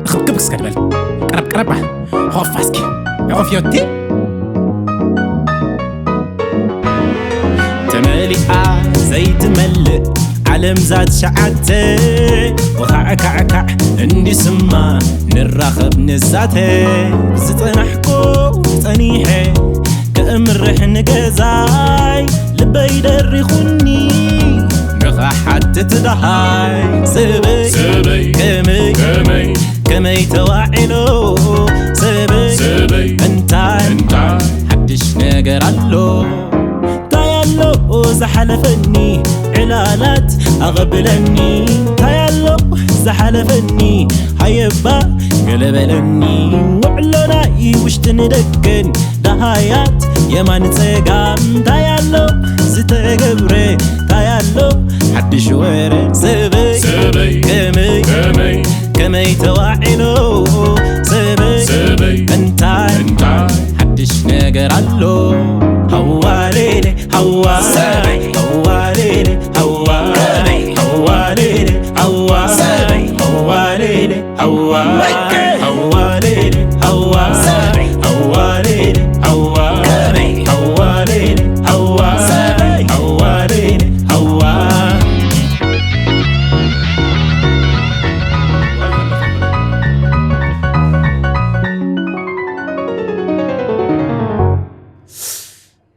ክብክብ እስከ ንበል። ቀረብ ቀረባ። ሆፋ እስኪ። ሆፍ ዮቲ። ተመሊኣ ዘይትመልእ ዓለም ዛት ሸዓተ። ወኻዕካዕካዕ እንዲስማ ንራኸብ ንዛተ። ዝጸናሕኩ ጸኒሐ ከእምርሕ ንገዛይ ልበይ ደሪኹኒ ንኽሓትት ደሃይ። ሰበይ ሰበይ ከመይ ከመይ ከመይ ተዋዒሎ ሰበይ ሰበይ እንታይ እንታይ ሓድሽ ነገር ኣሎ? እንታይ ኣሎ ዝሓለፈኒ ዕላላት ኣቐብለኒ? እንታይ ኣሎ ዝሓለፈኒ ሃየባ ገለበለኒ? ውዕሎናይ ውሽጥን ደገን ደሃያት የማን ጸጋም እንታይ ኣሎ ዝተገብረ እንታይ ኣሎ ሓድሽ ወረ ሰበይ ሰበይ ከመይ ከመይ ከመይ ተዋዒሎ ሰበይ ሰበይ እንታይ እንታይ ሓድሽ ነገር ኣሎ? ሃዋሌሌ ሃዋ ሰበይ ሃዋሌሌ ሃዋ ከመይ ሃዋሌሌ ሃዋ ሰበይ ሃዋሌሌ ሃዋ ሃዋ ሌሊ ሃዋ ሃዋ ሌሊ ሃዋ ሃዋ ሌሊ ሃዋ ሃዋ ሌሊ ሃዋ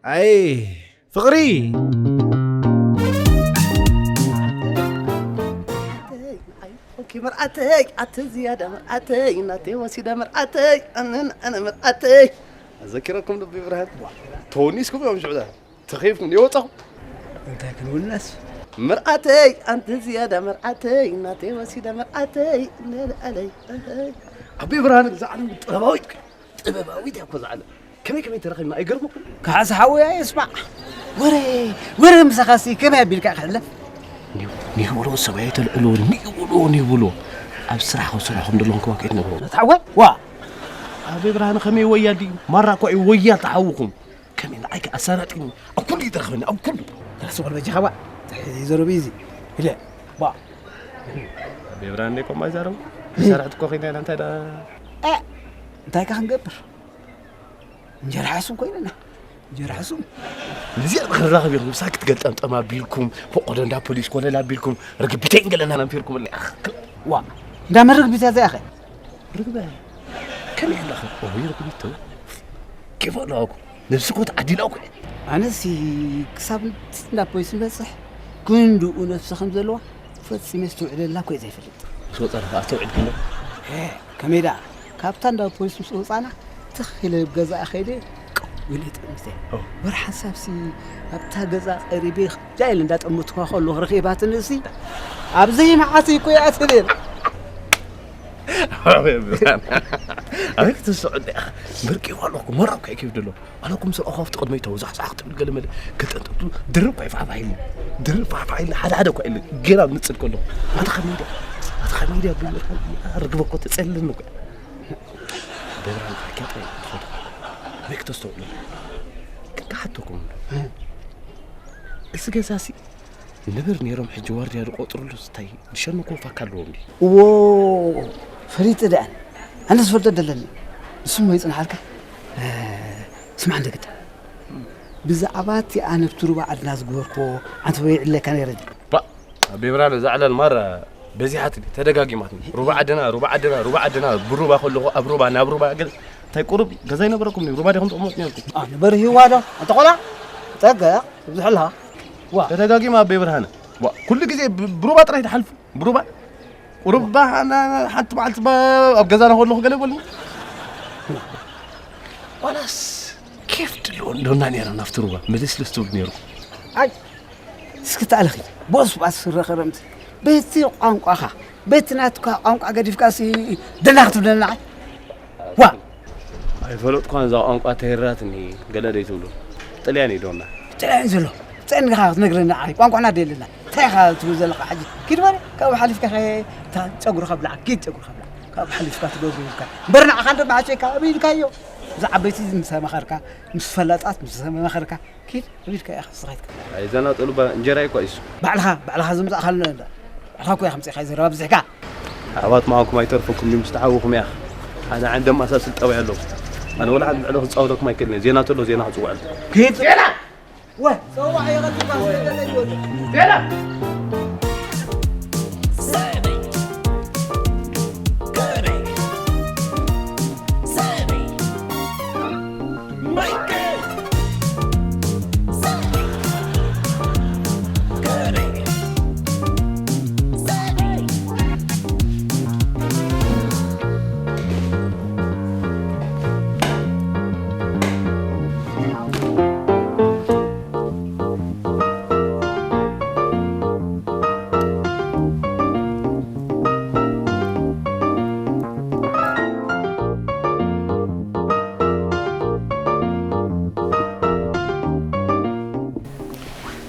ኣይ ፍቕሪ ኦኬ፣ መርዓተይ ኣቲ ዝያዳ መርዓተይ ናተይ ወሲዳ መርዓተይ ኣነን ኣነ መርዓተይ ኣዘኪረኩም ልቢ ብርሃን ተወኒስኩም እዮም ሽዑ ተኸይፍኩም ይወጣኹም እንታይ ክንውነስ መርዓተይ ኣንቲ ዝያዳ መርዓተይ ናተይ ወሲዳ መርዓተይ ነልኣለይ ኣቢ ብርሃን እዛ ዓለም ጥበባዊት ጥበባዊት እያ እኮ እዛ ዓለም ከመይ ከመይ ተረኺብና ኣይገርመኩም? ክሓስ ሓወይ ኣየ ስማዕ ወረ ወረ ምሳኻሲ ከመይ ኣቢልካ ክሕለፍ? ኒብሎ ሰብኣይ ተልዕሎ ኒብሎ ኒብሎ ኣብ ስራሕ ክሰርሖም ዘለኹም ክባክ ኣይትነግሮ። ነቲ ሓወይ ዋ ኣቤ ብርሃነ ከመይ ወያ ድዩ ማራ እኮ እዩ ወያ ተሓውኹም ከመይ ንዓይ ከ ኣሳራጢኒ ኣብ ኩሉ ይተረኽበኒ ኣብ ኩሉ። ተረስቑል በጃኻ ዋ ዘረቢ እዚ ኢለ ዋ ኣቤ ብርሃነ እኮ ማይዛረቡ ተሳርሕት እኮ ኸይና ኢላ እንታይ ዳ እንታይ ከ ክንገብር እንጀራ ሓስም ኮይንና እንጀራ ሓስም ነዚኣ ንኽንራኸብ ኢኹም ምሳ ክትገልጠምጠም ኣቢልኩም ፈቆዶ እንዳ ፖሊስ ኮለል ኣቢልኩም ርግቢተይ እንገለና ነንፊርኩምኒ ዋ እንዳ መን ርግቢት እያ እዚኣ ኸ ርግበ ከመይ ኣለኻ ወይ ርግቢት ተው ኬፍ ኣለዋኩ ነብሲ ኮት ዓዲላኩ ኣነሲ ክሳብ እንዳ ፖሊስ ንበፅሕ ክንድኡ ነብሲ ከም ዘለዋ ፈፂመ ዝተውዕለላ ኮ ዘይፈልጥ ምስ ወፃ ኣስተውዕል ክንደ ከመይ ደኣ ካብታ እንዳ ፖሊስ ምስ ወፃና ትኽ ኢለ ገዛእ ከይደ ቀው ኢለ ጠሚተ ወር ሓንሳብሲ ኣብታ ገዛ ቀሪበ ክጃ ኢለ እንዳጠመትኳ ከለኹ ረኺባትኒ እሲ ኣብ ዘይመዓት ይቆያ ትብል ኣበይ ክትስዑ እንዲኣ ብርቂ ኣለኩ መራብ ከይከብድ ኣሎ ኣነኩም ሰብ ኣኻፍቲ ቅድመይ ተው ዛሕዛሕ ክትብል ገለ መለ ክጠንጠጡ ድርብ ኳ ይፋሕፋሕ ኢሉ ድርብ ፋሕፋሕ ኢሉ ሓደ ሓደ ኳ ኢሉ ጌና ንጽል ከሎ ኣታ ከመይ ድያ ኣታ ከመይ ድያ ብል ርግበ እኮ ተጸልልን እኮ ደብራን ሓኪያት ትፈቱ መክ ተስተውዕሉ ግን ክሓተኩም እዚ ገዛሲ ንብር ነይሮም ሕጂ ዋርድያ ዝቆፅርሉ ስታይ ንሸኑ ኮፍ ኣካ ኣለዎም ድዩ እዎ ፈሊጥ ደኣን ኣነ ዝፈልጦ ደለኒ ንስሞ ይፅንሓልካ ስማዕ እንደግዳ ብዛዕባ እቲ ኣነ ብቲ ሩባ ዓድና ዝግበርክዎ ዓንተ ወይ ዕለካ ነይረ ድዩ ኣቤ ብርሃነ እዛ ዕላል ማራ በዚሓትኒ ተደጋጊማትኒ ሩባ ዓድና ሩባ ዓድና ሩባ ዓድና ብሩባ ከለኹ ኣብ ሩባ ናብ ሩባ ገለ እንታይ ቁሩብ ገዛ ይነበረኩም ሩባ ዲኹም ትቕመጡ ነርኩም ኣነ በርሂዋ ዶ ኣንተ ቆላ ጠገቕ ትብዝሕ ኣለኻ ዋ ተደጋጊማ ኣቤ ብርሃነ ዋ ኩሉ ግዜ ብ- ብሩባ ጥራይ ትሓልፉ ብሩባ ቁሩባ ሓንቲ መዓልቲ ባ- ኣብ ገዛና ከለኹ ገለ ይበሉኒ ዋላስ ኬፍ ድልዎ እንደና ነይራ ናብቲ ሩባ ምልስልስ ትብሉ ነይርኩም ኣይ እስኪ ተኣለኺ ቦስባስ ስረ ክረምቲ በቲ ቋንቋኻ በቲ ናትካ ቋንቋ ገዲፍካሲ ደና ክትብለና ዋ ኣይፈለጥኳን እዛ ቋንቋ ተይራትኒ ገለ ደይ ትብሉ ጥልያን እዩ ዶና ጥልያን ዘሎ ጸንኻ ክትነግረና ዓይ ቋንቋና ደለና እንታይ ኢኻ ትብል ዘለኻ ሕጂ ኪድ በለ ካብኡ ሓሊፍካ ኸ ጸጉርኻ ብላዕ ኪድ ጸጉርኻ ብላዕ ካብኡ ሓሊፍካ ትገብሩ ይብልካ እምበር ንዓኻ እንደ መዓቸካ ኣበይ ኢልካዮ ምስ ዓበይቲ ምስ ተማኸርካ፣ ምስ ፈላጣት ምስ ተማኸርካ፣ ኪድ፣ ኪድ ኢኻ ንስኻ ኢኻ። ኣይዘናጠሉ ባ-፣ እንጀራ እኮ እዩ እሱ። ባዕልኻ፣ ባዕልኻ ዘምጻእካሉ እንዳ። ባዕልኻ እኮ ኢኻ ኣምጺእካ ዘረባ ኣብዚሕካ። ኣሕዋት ምዃንኩም ኣይተርፈኩም እዩ፣ ምስ ተዓወኹም እያ። ኣነ ዓንደም ኣሳስል ጠባይ ኣለዎ። ኣነ ወላ ሓደ ልዕሊ ክጻወተኩም ኣይክእልን እየ። ዜና ተሎ ዜና ክጽውዐልኩም። ኪድ። ዜና! ወ-፣ ጸዋዕ የቐትልካ፣ ዜና!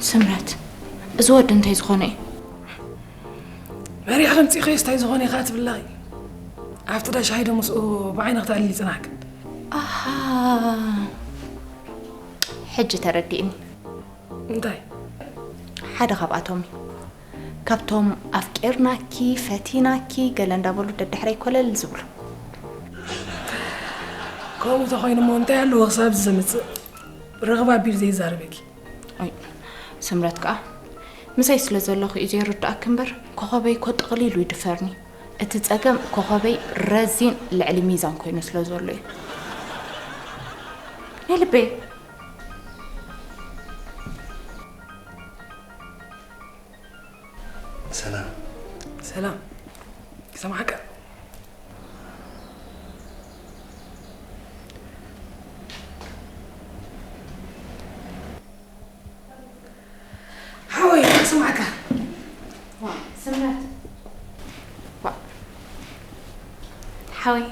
ስምረት፣ እዚ ወዲ እንታይ ዝኾነ እዩ? መሪሕ ከምፂእኸ እንታይ ዝኾነ ኢኻ ትብለኺ? ኣብቲ ዳ ሻሂ ዶ ምስኡ ብዓይኒ ክተዕልሊ ፅናሕክ? ኣሃ፣ ሕጂ ተረዲእኒ። እንታይ? ሓደ ካብኣቶም እዩ። ካብቶም ኣፍቂርናኪ፣ ፈቲናኪ፣ ገለ እንዳበሉ ደድሕረይ ኮለል ዝብሉ። ከምኡ ተኾይኑ እሞ እንታይ ኣለዎ ክሳብ ዘምፅእ? ርኽብ ኣቢሉ ዘይዛረበኪ? ኣይ፣ ስምረት ከኣ ምሳይ ስለ ዘለኹ እዩ ዘይርድኣኪ እምበር፣ ኮኸበይ እኮ ጥቕሊሉ ይድፈርኒ። እቲ ጸገም ኮኸበይ ረዚን ልዕሊ ሚዛን ኮይኑ ስለ ዘሎ እዩ። ናይ ልበይ። ሰላም። ሰላም። ይሰማዕካ? ሓወይ፣ ይሰማዕካ? ዋ፣ ስምረት። ዋ። ሓወይ፣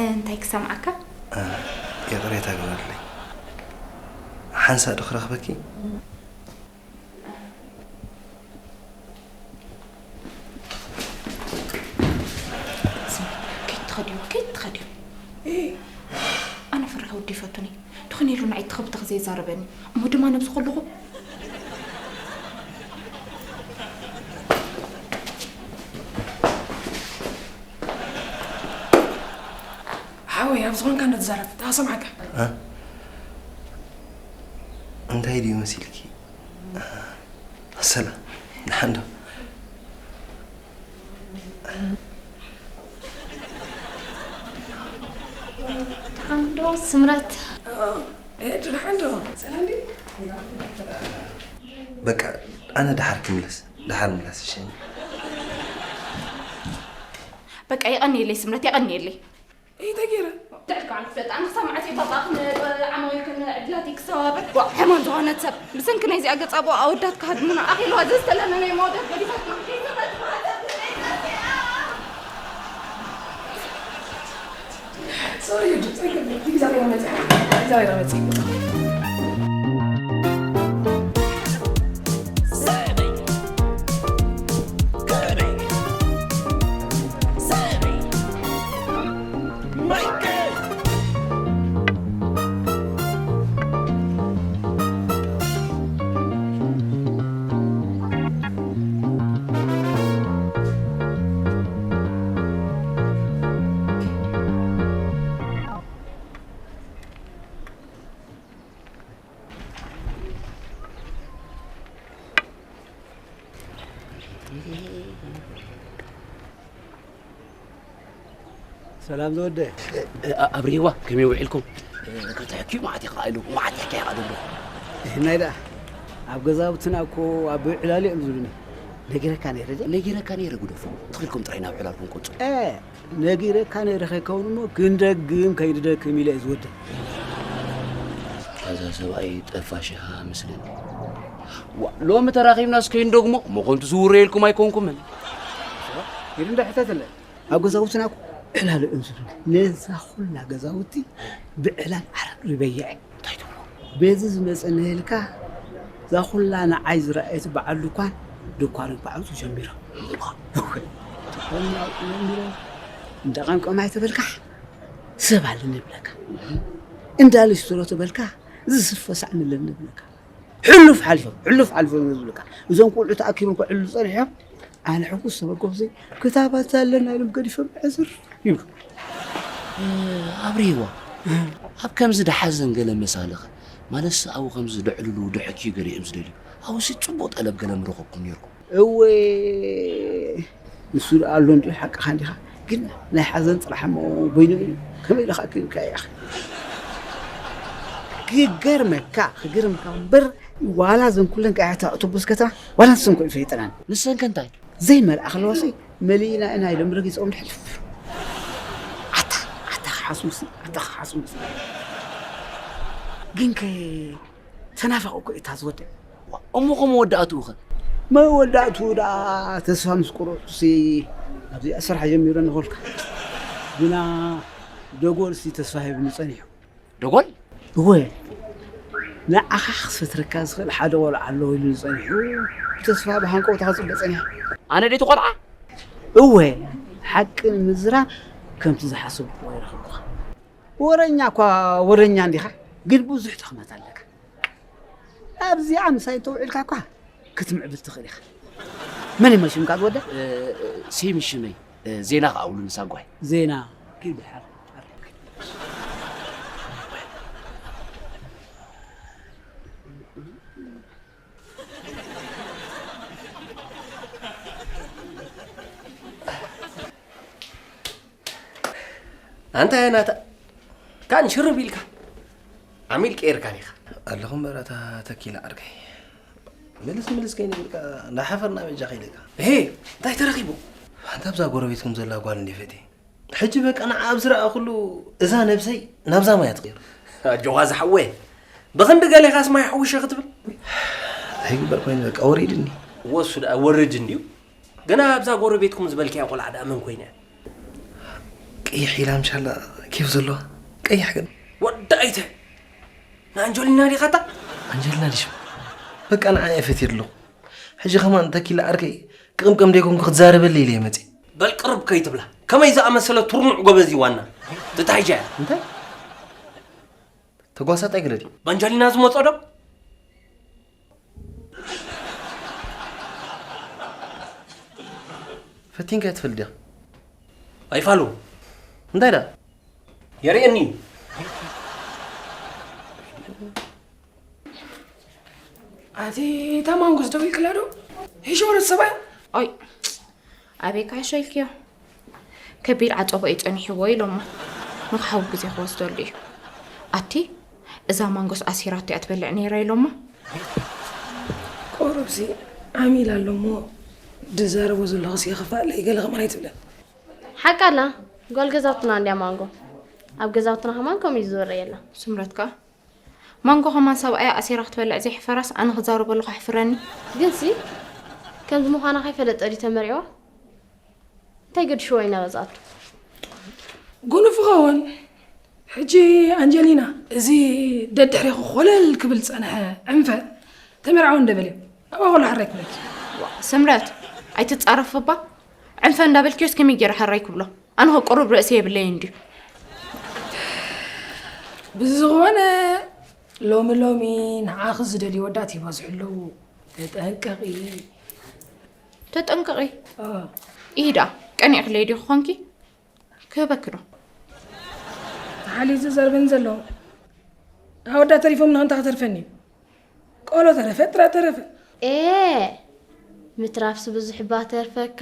እንታይ ክሰምዓካ? እ፣ ይቕሬታ ግበርለይ። ሓንሳእ ዶ ክረኽበኪ? ስሚ፣ ከይትኸድዮ፣ ከይትኸድዮ። እ፣ ኣነ ፈሪሐ ወዲ ይፈቱኒ። ትኹን ኢሉ ንዓይ ትኽብትኽ ዘይዛረበኒ። እሞ ድማ ነብዚ ከለኹ። ሓወይ፣ ኣብ ዝኾንካ እንዳተዛረብ፣ እንታይ ክሰምዓካ? እ? እንታይ ድዩ መሲልኪ? ሰላም፣ ደሓን ዶ? ደሓን ዶ ስምረት? እ፣ ደሓን ዶ? ሰላም ድዩ? በቃ፣ ኣነ ደሓር ክምለስ፣ ደሓር ምለስ፣ እሺ? በቃ፣ የቐንየለይ ስምረት፣ የቐንየለይ። እንታይ ገይረ? ትዕልካ ዓንክ ፍለጥ፣ ኣነ ክሳብ መዓስ እየ ባባ ክን-፣ ዓማዊል ክን-፣ ዕድላተይ ክሰባብር? ዋ፣ ሕማም ዝኾነት ሰብ፣ ብሰንኪ ናይዚኣ ገጻ ብኡ ኣወዳት ክሃድሙና። ኣኺልዋ፣ እዚ ዝተለመነ እዩ፣ መወዳት ገዲፋትና። ሶሪ፣ ጸገም፣ እግዚኣብሔር ይመስገን። እግዚኣብሔር ይመስገን። ሰላም ዝወደ። እ፣ እ፣ ኣብርሂዋ፣ ከመይ ውዒልኩም? እ፣ ክልተ ሕኪ መዓት ኢኻ ኢሉ፣ መዓት ሕኪ ኢኻ ዘሎ። እ፣ ናይ ደኣ፣ ኣብ ገዛውትና እኮ ኣብ ዕላል እዮም ዝብሉኒ። ነጊረካ ነይረ ደ? ነጊረካ ነይረ፣ ግደፎ። ትኽልኩም ጥራይ ናብ ዕላልኩም ቀጽሉ። እ፣ ነጊረካ ነይረ ከይከውን እሞ፣ ክንደግም ከይንደክም ኢለ እየ ዝወደ። እዛ ሰብኣይ ጠፋ ሽሃ መስለኒ። ዋ፣ ሎሚ ተራኺብናስ ከይንደግሞ፣ እሞ ከንቱ ዝውረ ኢልኩም ኣይኮንኩምን? ኢሉ እንዳ ሕተተለ። ኣብ ገዛውትና እኮ ዕላል እዮም ዝብሉ። ነዛ ኩላ ገዛውቲ ብዕላል ዓረብ ሪበያ እየ። እንታይ ትብሉ? በዚ ዝመጸ ነልካ፣ እዛ ኩላ ንዓይ ዝረኣየት በዓል ድኳን፣ ድኳኖም ክዓጹ ጀሚሮም። እዋ። እወ። ድኳኖም ክዓጹ ጀሚሮም። እንዳ ቃንቆም ኣይተበልካሕ። ሰብ ኣለኒ ይብለካ። እንዳ ሊስትሮ ተበልካ ዝስፈ ሳእኒ ኣለኒ ይብለካ። ሕሉፍ ሓሊፎም፣ ሕሉፍ ሓሊፎም እዮም ዝብሉካ። እዞም ቆልዑ ተኣኪቦም ክዕልሉ ጸኒሖም፣ ኣነ ሕጉስ ተበልኮምሲ ክታባት ኣለና ኢሎም ገዲፎም ዕዝር ይብሉ። ኣብርሂዋ፣ ኣብ ከምዚ ደሓዘን ገለ መሳልኸ? ማለትስ ኣብኡ ከምዚ ደዕልሉ፣ ደሐክዩ ገለ እዮም ዝደልዩ። ኣብኡሲ ጽቡቕ ጠለብ ገለ ምረኸብኩም ነይርኩም። እወ፣ ንሱ ደኣ ኣሎ እንድዩ፣ ሓቅኻ እንዲኻ። ግን ናይ ሓዘን ጥራሕ እሞ በይኑ እዩ። ከመይ ኢልኻ ክብልካ እየ። ክገርመካ፣ ክገርመካ እምበር፣ ዋላ እዘን ኩለን ቀያሕቲ ኣውቶቡስ ከተማ፣ ዋላ ንሰን ኮ ይፈይጠናን። ንሰን ከ እንታይ? ዘይመልኣ ከለዋሲ፣ መሊእና ኢና ኢሎም ረጊጾም ንሕልፍ። ኣታ፣ ኣታ ክሓስሙሲ፣ ኣታ ክሓስሙሲ። ግንከ ተናፋቒ እኮ እዩ እታ ዝወድእ። እሞ ከ መወዳእትኡ ኸ? መወዳእትኡ ደኣ ተስፋ ምስ ቁረጹሲ፣ ኣብዚኣ ስራሕ ጀሚረ ንበልካ። ግና ደጎልሲ ተስፋ ሂቡኒ ጸኒሑ። ደጎል? እወ፣ ንዓኻ ክሰትረካ ዝኽእል ሓደ ቆልዓ ኣሎ ኢሉኒ ጸኒሑ። ብተስፋ ብሃንቀውታ ክጽበ ጸኒሐ። ኣነ ድዩ እቲ ቆልዓ? እወ፣ ሓቂ ንምዝራብ ከምቲ ዝሓሰብኩዎ ኣይረኸብኩኻ። ወረኛ እኳ ወረኛ እንዲኻ፣ ግን ብዙሕ ድኽመት ኣለካ። ኣብዚኣ ምሳይ እንተውዒልካ እኳ ክትምዕብል ትኽእል ኢኻ። መን እዩ ሽምካ ዝወደ? እ፣ ሴም ሽመይ፣ እ፣ ዜና ከኣ ውሉ ንሳ ጓይ። ዜና፣ ኪድ ድሓር። ኣንታ ናታ፣ ካን ሽርብ ኢልካ ዓሚል ቀይርካ ዲኻ? ኣለኹ እምበር ኣታ ተኪላ ዓርከይ። ምልስ ምልስ ከይንብልካ፣ እንዳሓፈርና በጃ ከይደካ። እሄ፣ እንታይ ተረኺቡ? ኣንታ ኣብዛ ጎረቤትኩም ዘላ ጓል እንዴ ፈትየ? ሕጂ በቃ ንዓ ኣብ ዝረኣኹሉ እዛ ነብሰይ ናብዛ ማያ ትቕየር። ኣጆኻ ዝሓወየ፣ ብኽንዲ ገሌኻስ ማይ ሓዊሸ ክትብል? ኣይግበር ኮይኑ በቃ ወሪድኒ። ወሱ ደኣ ወርድ እንድዩ። ግና ኣብዛ ጎረቤትኩም ዝበልክያ ቆልዓ ደኣ መን ኮይና እያ? ቀይሕ ኢላ ምሻላ ኬፍ ዘለዋ። ቀይሕ ግን። ወዲ ኣይተ፣ ንኣንጀሊና ዲኻ እታ? ኣንጀሊና ድሽ? በቃ ንዓ እየ ፈትየ ኣለኹ። ሕጂ ከማን ተኪላ ዓርከይ ክቕምቀም ደይኮንኩ ክትዛረበለይ ኢለ እየ መፅየ። በል ቅርብ ከይትብላ። ከመይ ዝኣመሰለ ትርኑዕ ጎበዝ እዩ ዋና። ትታሕጃ እያ። እንታይ? ተጓሳጣይ ግለዲ። ባንጃሊና ዝመጾ ዶ? ፈቲንካ ትፈልጥ ዲኻ? ኣይፋሉ። እንታይ ዳ? የርእየኒ። ኣቲ እታ ማንጎስ ደው ኢልክላ ዶ? ሂሽ ወረት ሰብኣይ? ኦይ፣ ኣበይ ክሕሾ ኢልክዮ? ከቢድ ዓጸቦ እዩ ጸኒሕዎ ኢሎሞ። ንኽሓዊ ግዜ ክወስደሉ እዩ። ኣቲ፣ እዛ ማንጎስ ኣሲራቶ እያ ትበልዕ ነይራ ኢሎሞ። ቁሩብሲ ዓሚል ኣሎ እሞ፣ ድዛረቦ ዘለኹስ ይኸፍኣለይ ገለ ከማን ኣይትብለን። ሓቃ ኣላ፣ ጓል ገዛውትና እንድያ ማንጎ። ኣብ ገዛውትና ከማን ከምኡ እዩ ዝወረ የላ። ስምረት ከኣ ማንጎ ከማን ሰብኣያ ኣሲራ ክትበልዕ ዘይሕፈራስ ኣነ ክዛረበሉ ከሕፍረኒ። ግንሲ ከምዚ ምዃና ከይፈለጠ ድዩ ተመሪዕዋ? እንታይ ገድሽዎ ኢና በዝኣቱ? ጉኑፍ ኸውን። ሕጂ ኣንጀሊና፣ እዚ ደድሕሬኹ ኮለል ክብል ዝጸንሐ ዕንፈ ተመርዓዊ እንደ በልዮ፣ ኣብኣ ኮሎ ሕራይ ክብለኪ። ዋ፣ ስምረት፣ ኣይትጻረፍባ። ዕንፈ እንዳበልክዮስ ከመይ ገይረ ሕራይ ክብሎ? ኣነ ኸ ቁሩብ ርእሲ የብለይን ድዩ? ብዝኾነ፣ ሎሚ ሎሚ ንዓኺ ዝደልዩ ወዳት ይበዝሑ ኣለዉ። ተጠንቀቒ። ተጠንቀቒ? እ። ኢሂ ደኣ፣ ቀኒዕክለይ ዲኺ ኾንኪ? ክህበኪ ዶ? ተሓሊዩ ዝዘርበን ዘሎ። ኣወዳት ተሪፎም ንኽንታ ከተርፈኒ እዩ። ቆሎ ተረፈ፣ ጥራ ተረፈ። ኤ፣ ምትራፍስ ብዙሕ እባ ተርፈካ።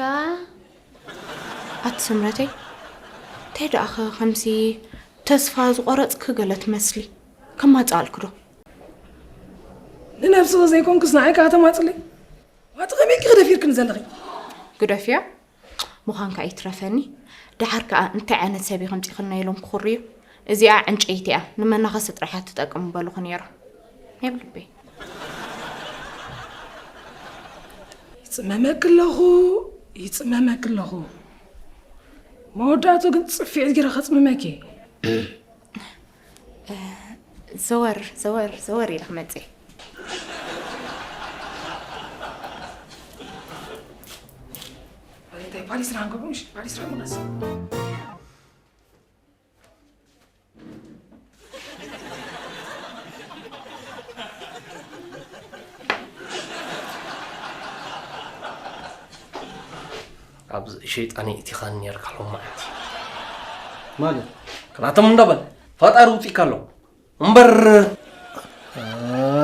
ኣቲ ስምረተይ፣ እንታይ ደኣ ኸ ከምሲ ተስፋ ዝቖረጽኪ ገለ ትመስሊ? ከማጽኣልኪ ዶ? ንነብስኺ ዘይኮንክስ ንዓይ ከኣ ተማጽለይ? ዋቲ ከመይ ኢልኪ ክደፊርክኒ ዘለኺ? ግደፍያ ምዃንካ ኣይትረፈኒ። ደሓር ከኣ እንታይ ዓይነት ሰብ እዩ ከምጺእክልና ኢሎም ክኹርዩ። እዚኣ ዕንጨይቲ እያ፣ ንመናኸሲ ጥራሕ እያ ትጠቅም ምበሉኹ ነይሮም። ናይ ብልበይ። ይጽመመኪ ኣለኹ፣ ይጽመመኪ ኣለኹ። መወዳእቱ ግን ጽፊዒት ገይረ ከጽምመኪ። እ፣ ዘወር፣ ዘወር፣ ዘወር ኢለ ክመጽእ እየ። እንታይ ፓሊስ ራንጎ፣ እሺ፣ ፓሊስ ራንጎ። ኣብ ሸይጣን የእቲኻኒ ነርካ ሎማዓንቲ። ማለት? ክላቶም እንዳበል ፈጣሪ ውፂእካ ኣሎ እምበር።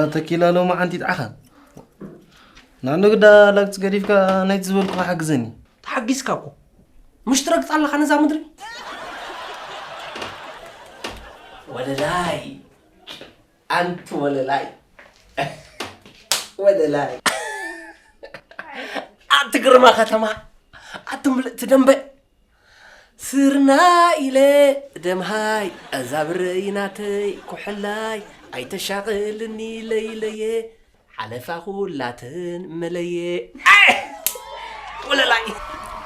ኣተኪላ ሎማዓንቲ ይጥዓኻ። ናኖ ግዳ ላግፂ ገዲፍካ ናይቲ ዝበልኩኻ ሓግዘኒ። ተሓጊዝካ እኮ። ምሽ ትረግፃ ኣለኻ ነዛ ምድሪ። ወለላይ። ኣንቲ ወለላይ። ወለላይ። ኣንቲ ግርማ ከተማ። ኣንቲ ምልእቲ ደንበ። ስርና ኢለ ደምሃይ። እዛ ብረይ ናተይ ኩሕላይ። ኣይተሻቕልኒ ለይለየ። ሓለፋ ኩላትን መለየ። ኣይ! ወለላይ።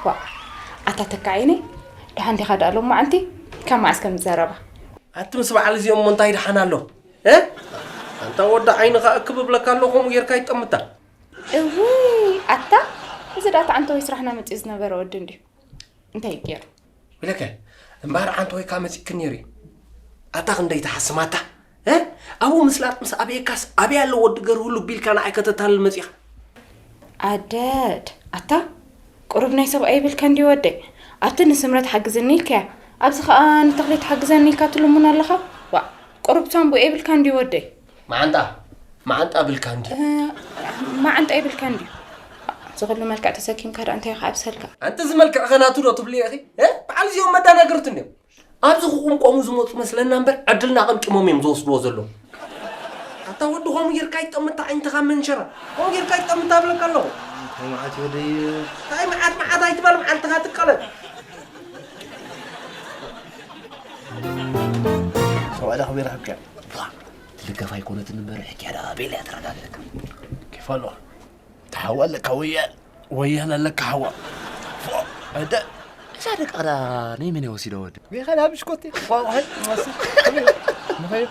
ዋ፣ ኣታ ተካዒነ፣ ደሓን ዲኻ ደኣ ሎማዓንቲ? ካብ መዓስ ከም ዝዘረባ? ኣንቲ ምስ በዓል እዚኦም እሞ እንታይ ደሓን ኣሎ? እ? ኣንታ ወዲ ዓይንኻ እክብ እብለካ ኣሎ፣ ከምኡ ጌርካ ይጠምታ። እውይ፣ ኣታ፣ እዚ ደኣ ተዓንተወይ ስራሕና መጺኡ ዝነበረ ወዲ እንድዩ። እንታይ ገይሩ? ኢለከ፣ እምበኣር ዓንተወይካ መጺእክን ነይሩ እዩ። ኣታ ክንደይ ትሓስም ኣታ? እ? ኣብኡ ምስላጥ ምስ ኣብየካስ፣ ኣበይ ኣሎ ወዲ ገርሁ ልቢ ኢልካ ንዓይ ከተታልል መጺኻ? ኣደድ፣ ኣታ፣ ቁሩብ ናይ ሰብኣይ ይብልካ እንድዩ ወደይ። ኣብቲ ንስምረት ሓግዝኒ ኢልካያ፣ ኣብዚ ኸኣ ንተኽሊት ሓግዘኒ ኢልካ ትልሙን ኣለኻ? ዋእ፣ ቁሩብ ሳንቡእ የብልካ እንድዩ ወደይ። መዓንጣ፣ መዓንጣ ብልካ እንድዩ። እ፣ መዓንጣ ይብልካ እንድዩ። እዚ ኹሉ መልክዕ ተሰኪምካ ደኣ እንታይ ክኣብሰልካ? ኣንቲ እዚ መልክዕኸ ናቱ ዶ ትብልዮ ኢኺ? እ? በዓል እዚኦም መዳናገርቲ እንድዮም። ኣብዚ ክቕምቀሙ ዝመጹ መስለና እምበር ዕድልና ቀምቂሞም እዮም ዝወስድዎ ዘለዉ። ኣታ ወዲ ኸምኡ ጌርካ ይጠምታ ዓይንትኻ መንሸራ። ከምኡ ጌርካ ይጠምታ እብለካ ኣለኹ። እንታይ መዓት እዩ ወደይ? እንታይ መዓት መዓት ኣይትበል መዓልትኻ ትቀለል። ሰብኣይ ዳኸመ ይረኸብካ? ቧ! ትልከፍ ኣይኮነትን እምበር፣ ሕክያ ደኣ ኣበይ ኢላ እያ ተረጋግእካ? ኬፍ ኣለዋ። ተሓዋ ኣለካ ወያ-፣ ወያነ ኣለካ ሓዋ። ፎ! ኣደ! እዛ ደቃ ደኣ ናይ መን እያ ወሲዳ ወዲ? ጌኻ ናብ ብሽኮቲ። ቋቋ፣ ሃይ፣ ማሲ። ከመይ? ምኸዩ?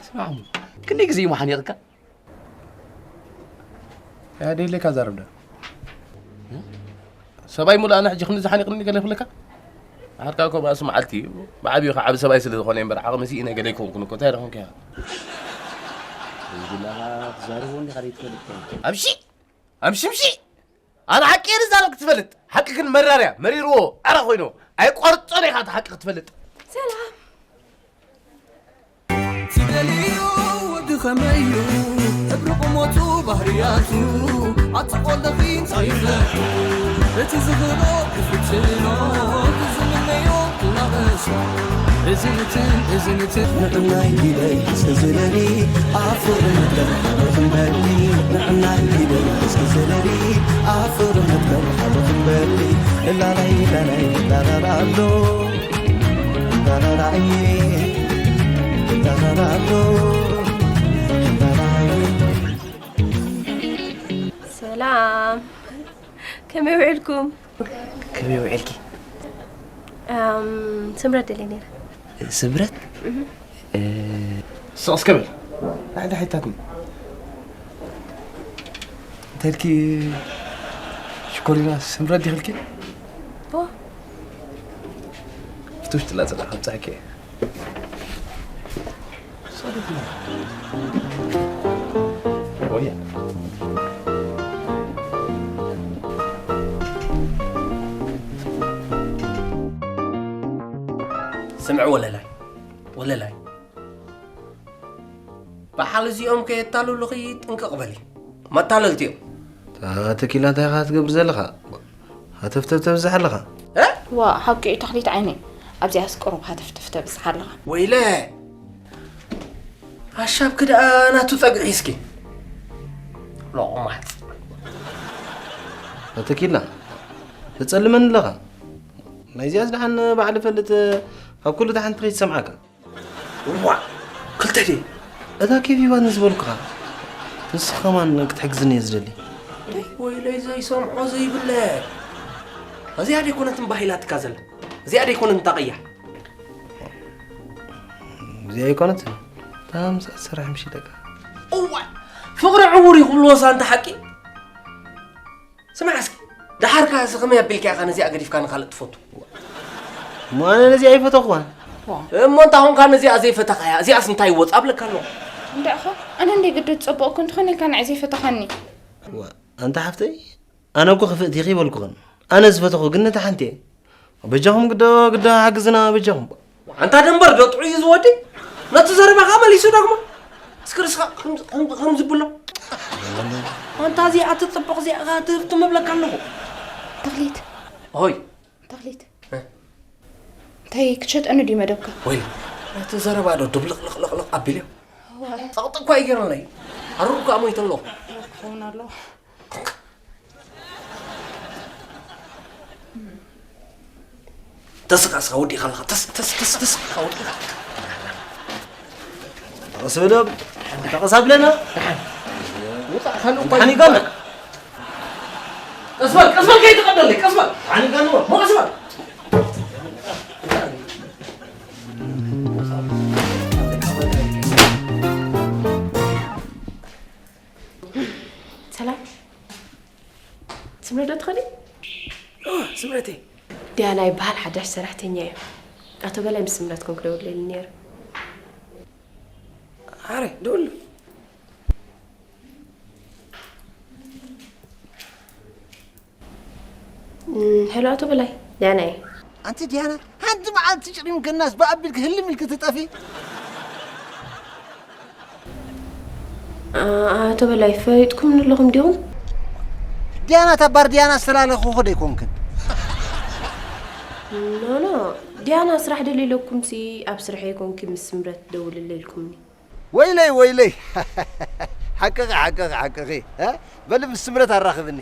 ስማዕ፣ ክንደይ ግዜ እዩ መሓኒቕካ? ኣያ ደይለካ ዛረብ ዶ? ሰብኣይ ሙሉ ኣነ ሕጂ ክንዲ ዝሓኒቕኒ ገለ ይብለካ? ዓርካ እኮ ባእሲ መዓልቲ እዩ። ብዓብዩ ከዓ ዓቢ ሰብኣይ ስለ ዝኾነ እምበር ዓቕሚ ስኢነ ገለ ኣይኮንኩን እኮ። እንታይ ደኾንካ ኢኻ? ዘይብላኻ ትዛረቦ እንዲኻ ዘይትፈልጥ ኮንካ። ኣምሺ! ኣምሺ ምሺ! ኣነ ሓቂ እየ ዝዛረብ ክትፈልጥ። ሓቂ ግን መራር እያ። መሪርዎ ዕረ ኮይኑ። ኣይቆርጾን ኢኻ እቲ ሓቂ ክትፈልጥ። ሰላም። ትደልዮ ወዲ ኸመይ እዩ? ሕብሪ ቁመቱ ባህርያቱ ኣቲ ቆልደኺ እንታይ ይፍለጥ? እቲ ዝኽእሎ ክፍትኖ፣ ዝምነዮ ክላበሶ። እዝንትን እዝንትን ንዕናይ ኢለይ እስኪ ዝለሊ፣ ኣፍቕሪ መትከል ሓበኽን በሊ። ንዕናይ ኢለይ እስኪ ዝለሊ፣ ኣፍቕሪ መትከል ሓበኽን በሊ። ላላይ ላላይ ላላላ ኣሎ። ሰላም፣ ከመይ ውዕልኩም? ከመይ ውዕልኪ? እም፣ ስምረት ደልየ ነይረ። ስምረት? እህ። እ፣ ስቕ እስከ በል። ላዕሊ ሓይታትኒ። እንታይ ኢልኪ ሽኮሪና ስምረት ዲኺ ኢልኪ? ኦ። እቲ ውሽጢ ላጸዳ ካብ ጻሕኪ። ወያ። ስምዒ ወለላይ፣ ወለላይ። በዓል እዚኦም ከየታልሉኺ ጥንቅቕ በሊ። መታለልቲ እዮም። ኣታ ተኪላ እንታይ ኢኻ ትገብር ዘለኻ? ሃተፍተፍ ተብዝሕ ኣለኻ። እ? ዋ፣ ሓቂ እዩ ተኽሊት ዓይነይ። ኣብዚኣስ ቁሩብ ሃተፍተፍ ተብዝሕ ኣለኻ። ወይለ! ኣሻብኪ ደኣ ናቱ ጸግዒ እስኪ። ሎቕማጽ። ኣታ ተኪላ፣ ተጸልመኒ ኣለኻ። ናይዚኣስ ደሓን ባዕሊ ፈልጥ፣ ካብ ኩሉ ደሓን ትኸይድ ትሰምዓካ። እዋ፣ ክልተ ድየ? እታ ኬፍ ሂባኒ ዝበልኩኻ። ንስኻ ከማን ክትሕግዝኒ እየ ዝደሊ። ወይለይ ዘይሰምዖ ዘይብለ። እዚኣ ደይኮነትን ባሂላትካ ዘላ። እዚኣ ደይኮነትን እታ ቀያሕ። እዚኣ ኣይኮነትን። እታ ምስኣ ትሰርሕ ምሽ ደቃ። እዋ፣ ፍቕሪ ዕውር እዩ ክብልዎ ሳንታ ሓቂ። ስማዕ እስኪ፣ ደሓር ከ እዚ ከመይ ኣቢልካ ኢኻ ነዚኣ ገዲፍካ ንኻልእ ትፈቱ? እሞ ኣነ ነዚኣ ኣይፈተኹዋን። ዋ። እሞ እንታ ኾንካ ነዚኣ ዘይፈተኻያ፣ እዚኣስ እንታይ ይወጽ ኣብለካ ኣለኹ። እንድዒ ኸ፣ ኣነ እንደ ግዲ ዝጸበቕኩ እንተኾነ ኢልካ ንዓይ ዘይፈተኻኒ። ዋ፣ ኣንታ ሓፍተይ፣ ኣነ እኮ ክፍእቲ ኢኺ ይበልኩኽን። ኣነ ዝፈተኹ ግን ነታ ሓንቲ እየ። በጃኹም ግዶ፣ ግዶ ሓግዝና በጃኹም። ኣንታ ደንበር ዶ ጥዑይ እዩ ዝወዲ? ነቲ ዘረባኻ መሊሱ ደግሞ። እስኪ ርስኻ ከም፣ ከም፣ ከም ዝብሎ። ኣንታ እዚኣ ትጽብቕ እዚኣ ትህብ ትምብለካ ኣለኹ። ተኽሊት። ሆይ። ተኽሊት። እ? እንታይ ክትሸጠኒ ድዩ መደብካ? ወይ፣ ነቲ ዘረባ ዶ ድብልቕልቕልቕልቕ ኣቢልዮ? እዋ። ጸቕጢ እኳ እዩ ገይሩለይ። ኣሩር እኳ ሞይተ ኣለኹ። ክኸውን ኣለዎ። ተስኻ ስኻ ወዲእኻ ኣለኻ። ተስ-፣ ተስ-፣ ተስ-፣ ተስኻ ወዲእኻ። ተቐስ በሎም። ተቐስ ኣብለና። ውጻእ፣ ካልእ እኮ ደሓን ይጋና። ቀስ በል፣ ቀስ በል፣ ከይትቐደለይ፣ ቀስ በል። ደሓን ይጋና። ሞ ቀስ በል። ሰላም። ስምረት ዶ ትኸዲ? ኦ፣ ስምረተይ። ዲያና ይበሃል፣ ሓዳሽ ሰራሕተኛ እዩ። ኣቶ በላይ ምስ ስምረትኩም ክደውለኒ ነይሩ። ኣረ፣ ደውሉ። እም፣ ሄሎ፣ ኣቶ በላይ፣ ዲያና እየ። ኣንቲ ዲያና፣ ሓንቲ መዓልቲ ጭሪም ከናስ ብኣቢልክ ህልም ኢልክ ትጠፊ። ኣ-፣ ኣቶ በላይ፣ ፈሊጥኩምኒ ኣለኹም ዲኹም? ዲያና፣ እታ ባር ዲያና ዝተላለኹ ዶ ኣይኮንክን? ኖ፣ ኖ፣ ዲያና ስራሕ ደልየ ኢለኩምሲ፣ ኣብ ስርሐይ ኮንኪ ምስ ስምረት ደውልለይ ኢልኩምኒ። ወይለይ፣ ወይለይ። ሓቅኺ፣ ሓቅኺ፣ ሓቅኺ። እ? በሊ ምስ ስምረት ኣራኽብኒ።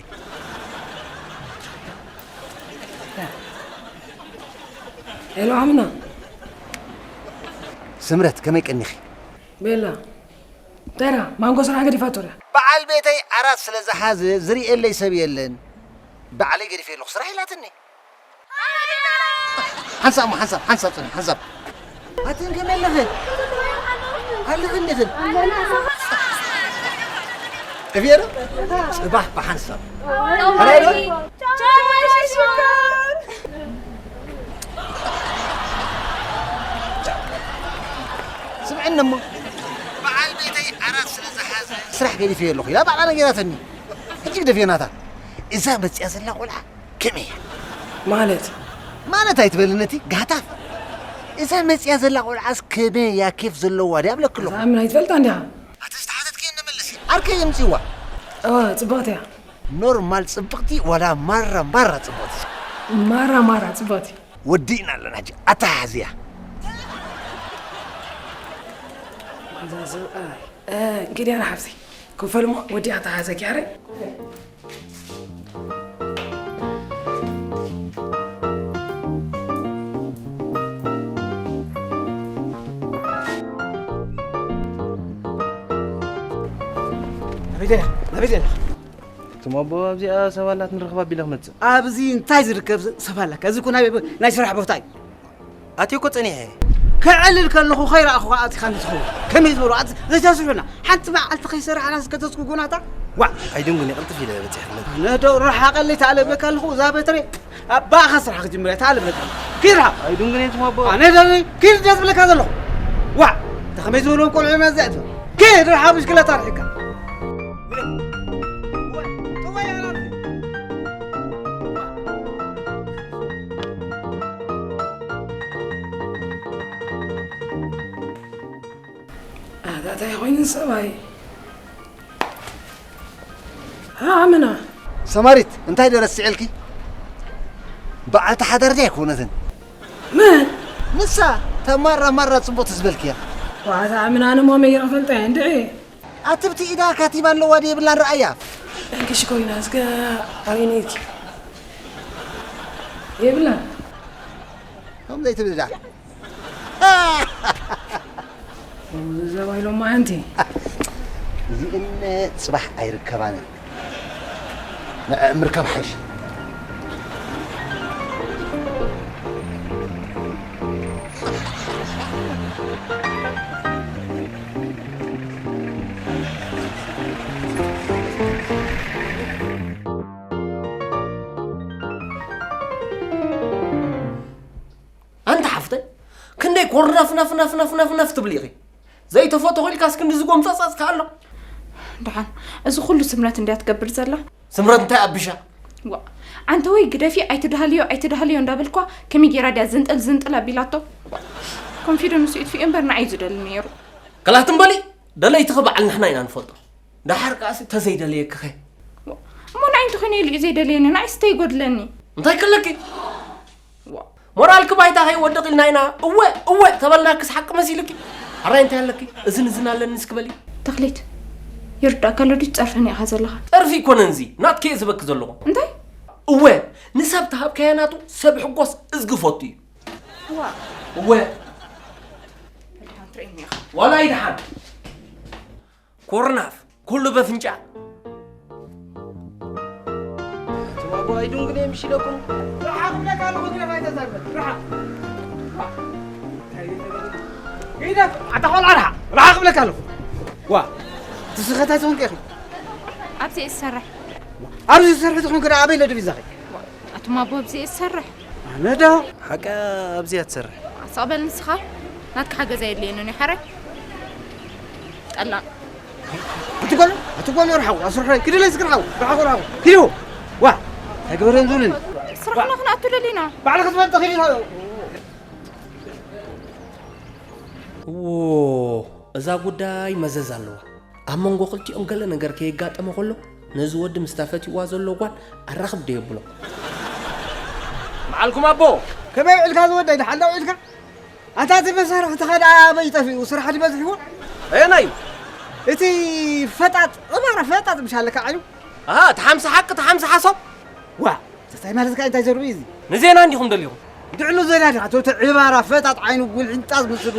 ሄሎ፣ ኣምና። ስምረት፣ ከመይ ቀኒኺ? ቤላ፣ እንታይ ደኣ፣ ማንጎ ስራሕ ገዲፋቶ ድያ? በዓል ቤተይ ዓራት ስለ ዝሓዘ ዝርእየለይ ሰብ የለን። ባዕለይ ገዲፈ ኣለኹ ስራሕ ኢላትኒ። ሓንሳብ እሞ፣ ሓንሳብ፣ ሓንሳብ ጽንሒ፣ ሓንሳብ። ኣትን ከመይ ኣለኽን? ኣለኽን ዲኽን? እብየ ዶ? ጽባሕ ብሓንሳብ። ኣራይ ዶ? ስምዕኒ እሞ፣ በዓል ቤተይ ዓራት ስለ ዝሓዘ ስራሕ ገዲፈ ኣለኹ ኢላ ባዕላ ነጊራትኒ። ሕጂ ግደፍዮ ናታ። እዛ መጽያ ዘላ ቆልዓ ከመይ እያ? ማለት? ማለት ኣይትበልን እቲ ጋታፍ። እዛ መጽያ ዘላ ቆልዓስ ከመይ እያ ኬፍ ዘለዋ ድያ እብለኪ ኣለኹ። እዛ ምን ኣይትፈልጣ እንዲኻ? ኣቲ ዝተሓተትክዮ ንመልስ። ዓርከይ የምጽዋ። እዋ፣ ጽብቕቲ እያ። ኖርማል ጽብቕቲ ዋላ ማራ ማራ ጽብቕቲ? ማራ ማራ ጽብቕቲ። ወዲእና ኣለና ሕጂ። ኣተሓሕዝያ። እዛ ሰብኣይ። እ፣ እንግዲህ ኣነ ሓፍተይ፣ ክፈል እሞ ወዲኣ ተሓዘኪ፣ ኣረ። ናበይ ደኣ? ናበይ ደኣ? እቶም ኣቦ ኣብዚኣ ሰብ ኣላት ንረኽባ ቢለ ክመጽእ። ኣብዚ እንታይ ዝርከብ ሰብ ኣለካ? እዚ እኮ ናይ፣ ናይ ስራሕ ቦታ እዩ። ኣትየ እኮ ጸኒሐ። ክዕልል ከለኹ ከይረኣኹኻ ኣቲኻ ንትኸውን። ከመይ ዝበሉ ኣቲ-፣ ዘይተስሑና። ሓንቲ መዓልቲ ከይሰራሕና ዝከተትኩ ጉናታ። ዋዕ! ኣይድንጉን እየ፣ ቅልጥፍ ኢለ በጺሐ ክመጽእ። ነዶ ርሓቐለይ ተኣለ እብለካ ኣለኹ፣ እዛ በትረ ኣባኻ ስራሕ ክጅምር እያ፣ ተኣለ እብለካ ኣለኹ። ኪድ ርሓቕ። ኣይድንጉን እየ፣ ትማቦ። ኣነ ደለይ፣ ኪድ ደስ ዝብለካ ዘለኹ። ዋዕ! እንተ ከመይ ዝበልዎም ቆልዑ እዮም ኣዚኣቶም። ኪድ ርሓቕ ብሽክለታ ኣርሒቕካ። ኣታ እንታይ ኮይኑ ሰብኣይ? ሃ፣ ኣመና። ሰማሪት፣ እንታይ ዶ ረሲዐልኪ? በዓልቲ ሓዳር ድያ ኣይኮነትን? መን? ንሳ፣ እታ ማራ ማራ ጽቡቕ ትዝበልክያ። ዋዛ ኣመና፣ ኣነ ሞመይ ይፈልጣ እየ፣ እንድዒ። ኣትብቲ ኢዳ ካቲማ ኣለዋ ድየ የብላን ረኣያ። እንክሽ ኮይና፣ እስከ ኣበይ ነይርኪ? የብላን። ከምዘይ ትብል ዳ። ዘባይ ሎማዓንቲ። እዚእን ጽባሕ ኣይርከባን። ንዕእ ምርካብ ሓይሽ። ኣንታ ሓፍተይ፣ ክንደይ ኮርነፍ ነፍ ነፍ ነፍ ነፍ ነፍ ትብሊ ኢኺ? ዘይተፈተኹ ኢልካስ ክንድዚ ጎምጸጸጽ ከኣሎ? ደሓን፣ እዚ ኩሉ ስምረት እንድያ ትገብር ዘላ? ስምረት እንታይ ኣቢሻ? ዋ፣ ኣንተ ወይ ግደፊ፣ ኣይትድሃልዮ ኣይትድሃልዮ እንዳበልኳ ከመይ ጌራ ድያ ዝንጥል ዝንጥል ኣቢላቶ? ኮንፊደንሱ ይጥፊኡ እምበር ንዓይ እዩ ዝደሊ ነይሩ። ከላትም በሊ፣ ደለይትኺ በዓል ንሕና ኢና ንፈልጦ። ደሓር ከኣሲ ተዘይደለየክኸ? እሞ ንዓይ እንተኾይነ ኢሉ እዩ ዘይደልየኒ፣ ንዓይስ እንታይ ይጎድለኒ? እንታይ ከለኪ? ዋ፣ ሞራልኪ ባይታ ከይወድቕ ኢልና ኢና እወ እወ ተበልናክስ ሓቂ መሲልኪ? ሕራይ እንታይ ኣለኪ? እዝን እዝን ኣለኒ እስኪ በሊ። ተኽሊት፣ ይርዳእካ ኣሎ ድዩ ትጸርፈኒ ኢኻ ዘለኻ? ጸርፊ ኣይኮነን እዚ፣ ናትኪ እየ ዝበኪ ዘለኹ። እንታይ? እወ፣ ንሰብ ተሃብካዮ ናቱ ሰብ ይሕጎስ እዝጊ ፈቱ እዩ። ዋ፣ እወ፣ ድሓን ትርእየኒ ኢኻ። ዋላ ኣይድሓን። ኮርናፍ ኩሉ በፍንጫ። እቶም ኣቦ ኣይዱን ግን እዮም ይሽለኩም። ርሓቕ ብለካ ኣለኹ፣ ግደፍ ኣይተዛርበን። ርሓቕ። ግደፍ። ኣታ ቆልዓ ርሓቕ። ርሓቕ ብለካ ኣለኹ። ዋ። ትስኸታ ትኾንከ ኢኺ። ኣብዚ እየ ዝሰርሕ። ኣብዚ ዝሰርሕ ትኾንከ ደኣ ኣበይ ለድብ ይዛኸ? ኣቱም ኣቦ ኣብዚ እየ ዝሰርሕ። ኣነ ዶ? ሓቃ ኣብዚ እያ ትሰርሕ። ኣሳቕ በል ንስኻ። ናትካ ሓገዝ ኣየድልየንን እዩ ሓራይ። ጠላም። ኣቲ ጓል ኣቲ ጓል ርሓቑ ኣስርሖ ክድለ ዝክርሓቑ ርሓቑ ርሓቑ ሂዱ ዋ ተግበረን ዙልን ስራሕና ክንኣቱ ደሊና ባዕልኺ ትፈልጢ ኺዲ እዎ እዛ ጉዳይ መዘዝ ኣለዋ ኣብ መንጎ ክልቲኦም ገለ ነገር ከየጋጠመ ከሎ ነዚ ወዲ ምስታ ፈትዋ ዘሎ ጓል ኣራኽብ ዶ የብሎ በዓልኩም ኣቦ ከመይ ውዕልካ ዝወደይ ደሓን ዶ ውዕልካ ኣታ እቲ መሳርሕትኻ ደኣ ኣበይ ጠፊኡ? ስራሕ ድዩ በዚሕዎ? ኣየናይ እዩ? እቲ ፈጣጥ ዕባራ ፈጣጥ ምሽ ኣለካ ዓይኑ? ኣሃ፣ እቲ ሓምሳ ሓቂ፣ እቲ ሓምሳ ሓሶት? ዋ፣ እንታይ ማለትካ እዩ? እንታይ ዘርኡ እዩ እዚ? ንዜና እንዲኹም ደሊኹም? ድዕሉ ዜና ዲኻ? እቶ እቲ ዕባራ ፈጣጥ ዓይኑ ጉልዒንጣ ዝመስሉ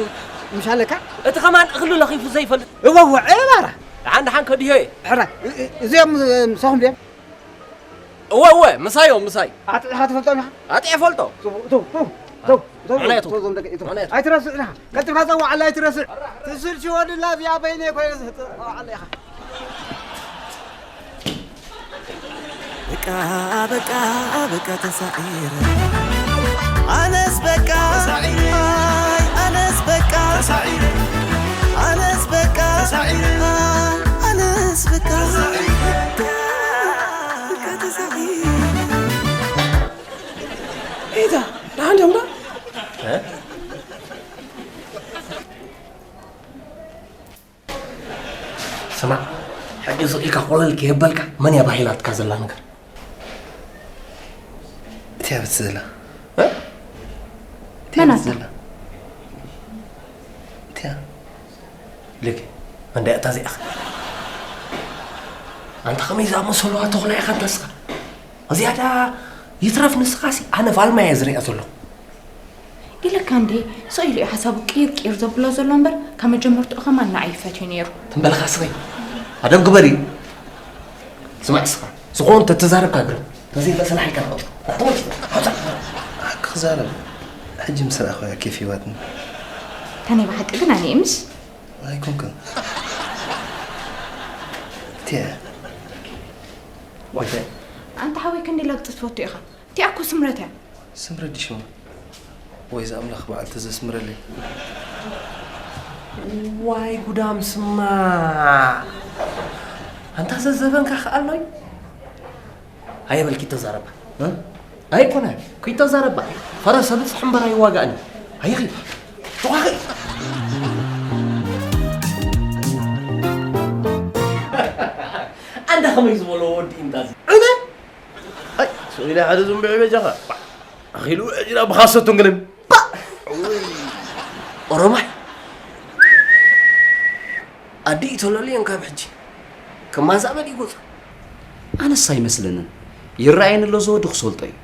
ምሽ ኣለካ? እቲ ኸማን እኽሊ ለኺፉ ዘይፈልጥ? እወ፣ እወ፣ ዕባራ። ደሓን ደሓን ከድሆ እየ። ሕራይ፣ እ- እ- እዚኦም እ፣ ምሳኹም ድዮም? እወ እወ ምሳይ እዮም ምሳይ። ኣጥዕኻ ትፈልጦም ኢኻ? ኣጥዕ እፈልጦ። እቶ እቶ እቶ እቶ እዞም ደቂ እቶ ኣይትረስዕ ኢኻ። ቀልጥፍካ ጸዋዓላ ኣይትረስዕ። ትስልችወኒ ላብያ በይነ ኮይነ ዝህጥ ጸዋዓላ ኢኻ። በቃ በቃ በቃ ተሳዒረ ኣነስ በቃ ኣይ ኣነስ በቃ ኣነስ በቃ ኣነስ በቃ Ida, dahan dong, Dok. ስማዕ፣ ሕጂ ስቕ ኢልካ ኮለል ከየበልካ መን እያ ባሂላትካ ዘላ ንገር። እቲያ ብትስእላ መን ኣታ? እቲያ ልክ እንዳ እታ እዚኣ ኣንታ ከመይ ዝኣመሰሉ ኣተኹላ ኢኻ እንተስኻ እዚኣ ደኣ ይትረፍ ንስኻሲ ኣነ ፋልማ እየ ዝሪኣ ዘለኹ። ኢለካ እንዴ ስቕ ኢሉ እዩ ሓሳቡ ቅይር ቅይር ዘብሎ ዘሎ እምበር ካብ መጀመርትኡ ኸማን ንዓይ ይፈትዩ ነይሩ። ትም በልኻ ስቕ ኣደብ ግበር እዩ። ስማዕ ንስኻ ዝኾኑ ተተዛረብካ ግረም ተዘይበሰላ ሓይካ ንቐጥሮ ናተወልፍ ሓውፃ ሓቂ ክዛረብ ሕጂ ምስ ረኣኽያ ኬፍ ይዋትኒ። እታ ናይ ብሓቂ ግን ኣነ እየ ምሽ ኣይኮንክን እቲያ ኣንተ ሓወይ ክንደይ ላግጺ ትፈቱ ኢኻ? እቲኣ እኮ ስምረት እያ። ስምረት ድዩ ሽማ? ወይ ዝኣምላኽ በዓል ተዘስምረለይ። ዋይ ጉዳም ስማዕ ኣንታ ዘዘበንካ ከኣሎይ ኣየበልኪ ተዛረባ ኣይኮነ ኪተዛረባ ፈረስ ብፅሕ እምበር ኣይዋጋእን ኣይኺ ተዋኺ ኣንዳ ከመይ ዝበሎ ወዲ ኢንታዚ ዕነ ኣይ ስኢለ ሓደ ዝንብዒ በጃኻ ኣኺሉ ዕጅራ ብኻሰቱን ግንም ኦሮማይ ኣዲኡ ተለልየን ካብ ሕጂ ክማዛእ በል ይጎፁ ኣነስ ኣይመስለንን ይረኣየኒ ኣሎ ዝወዲ ክሰልጦ እዩ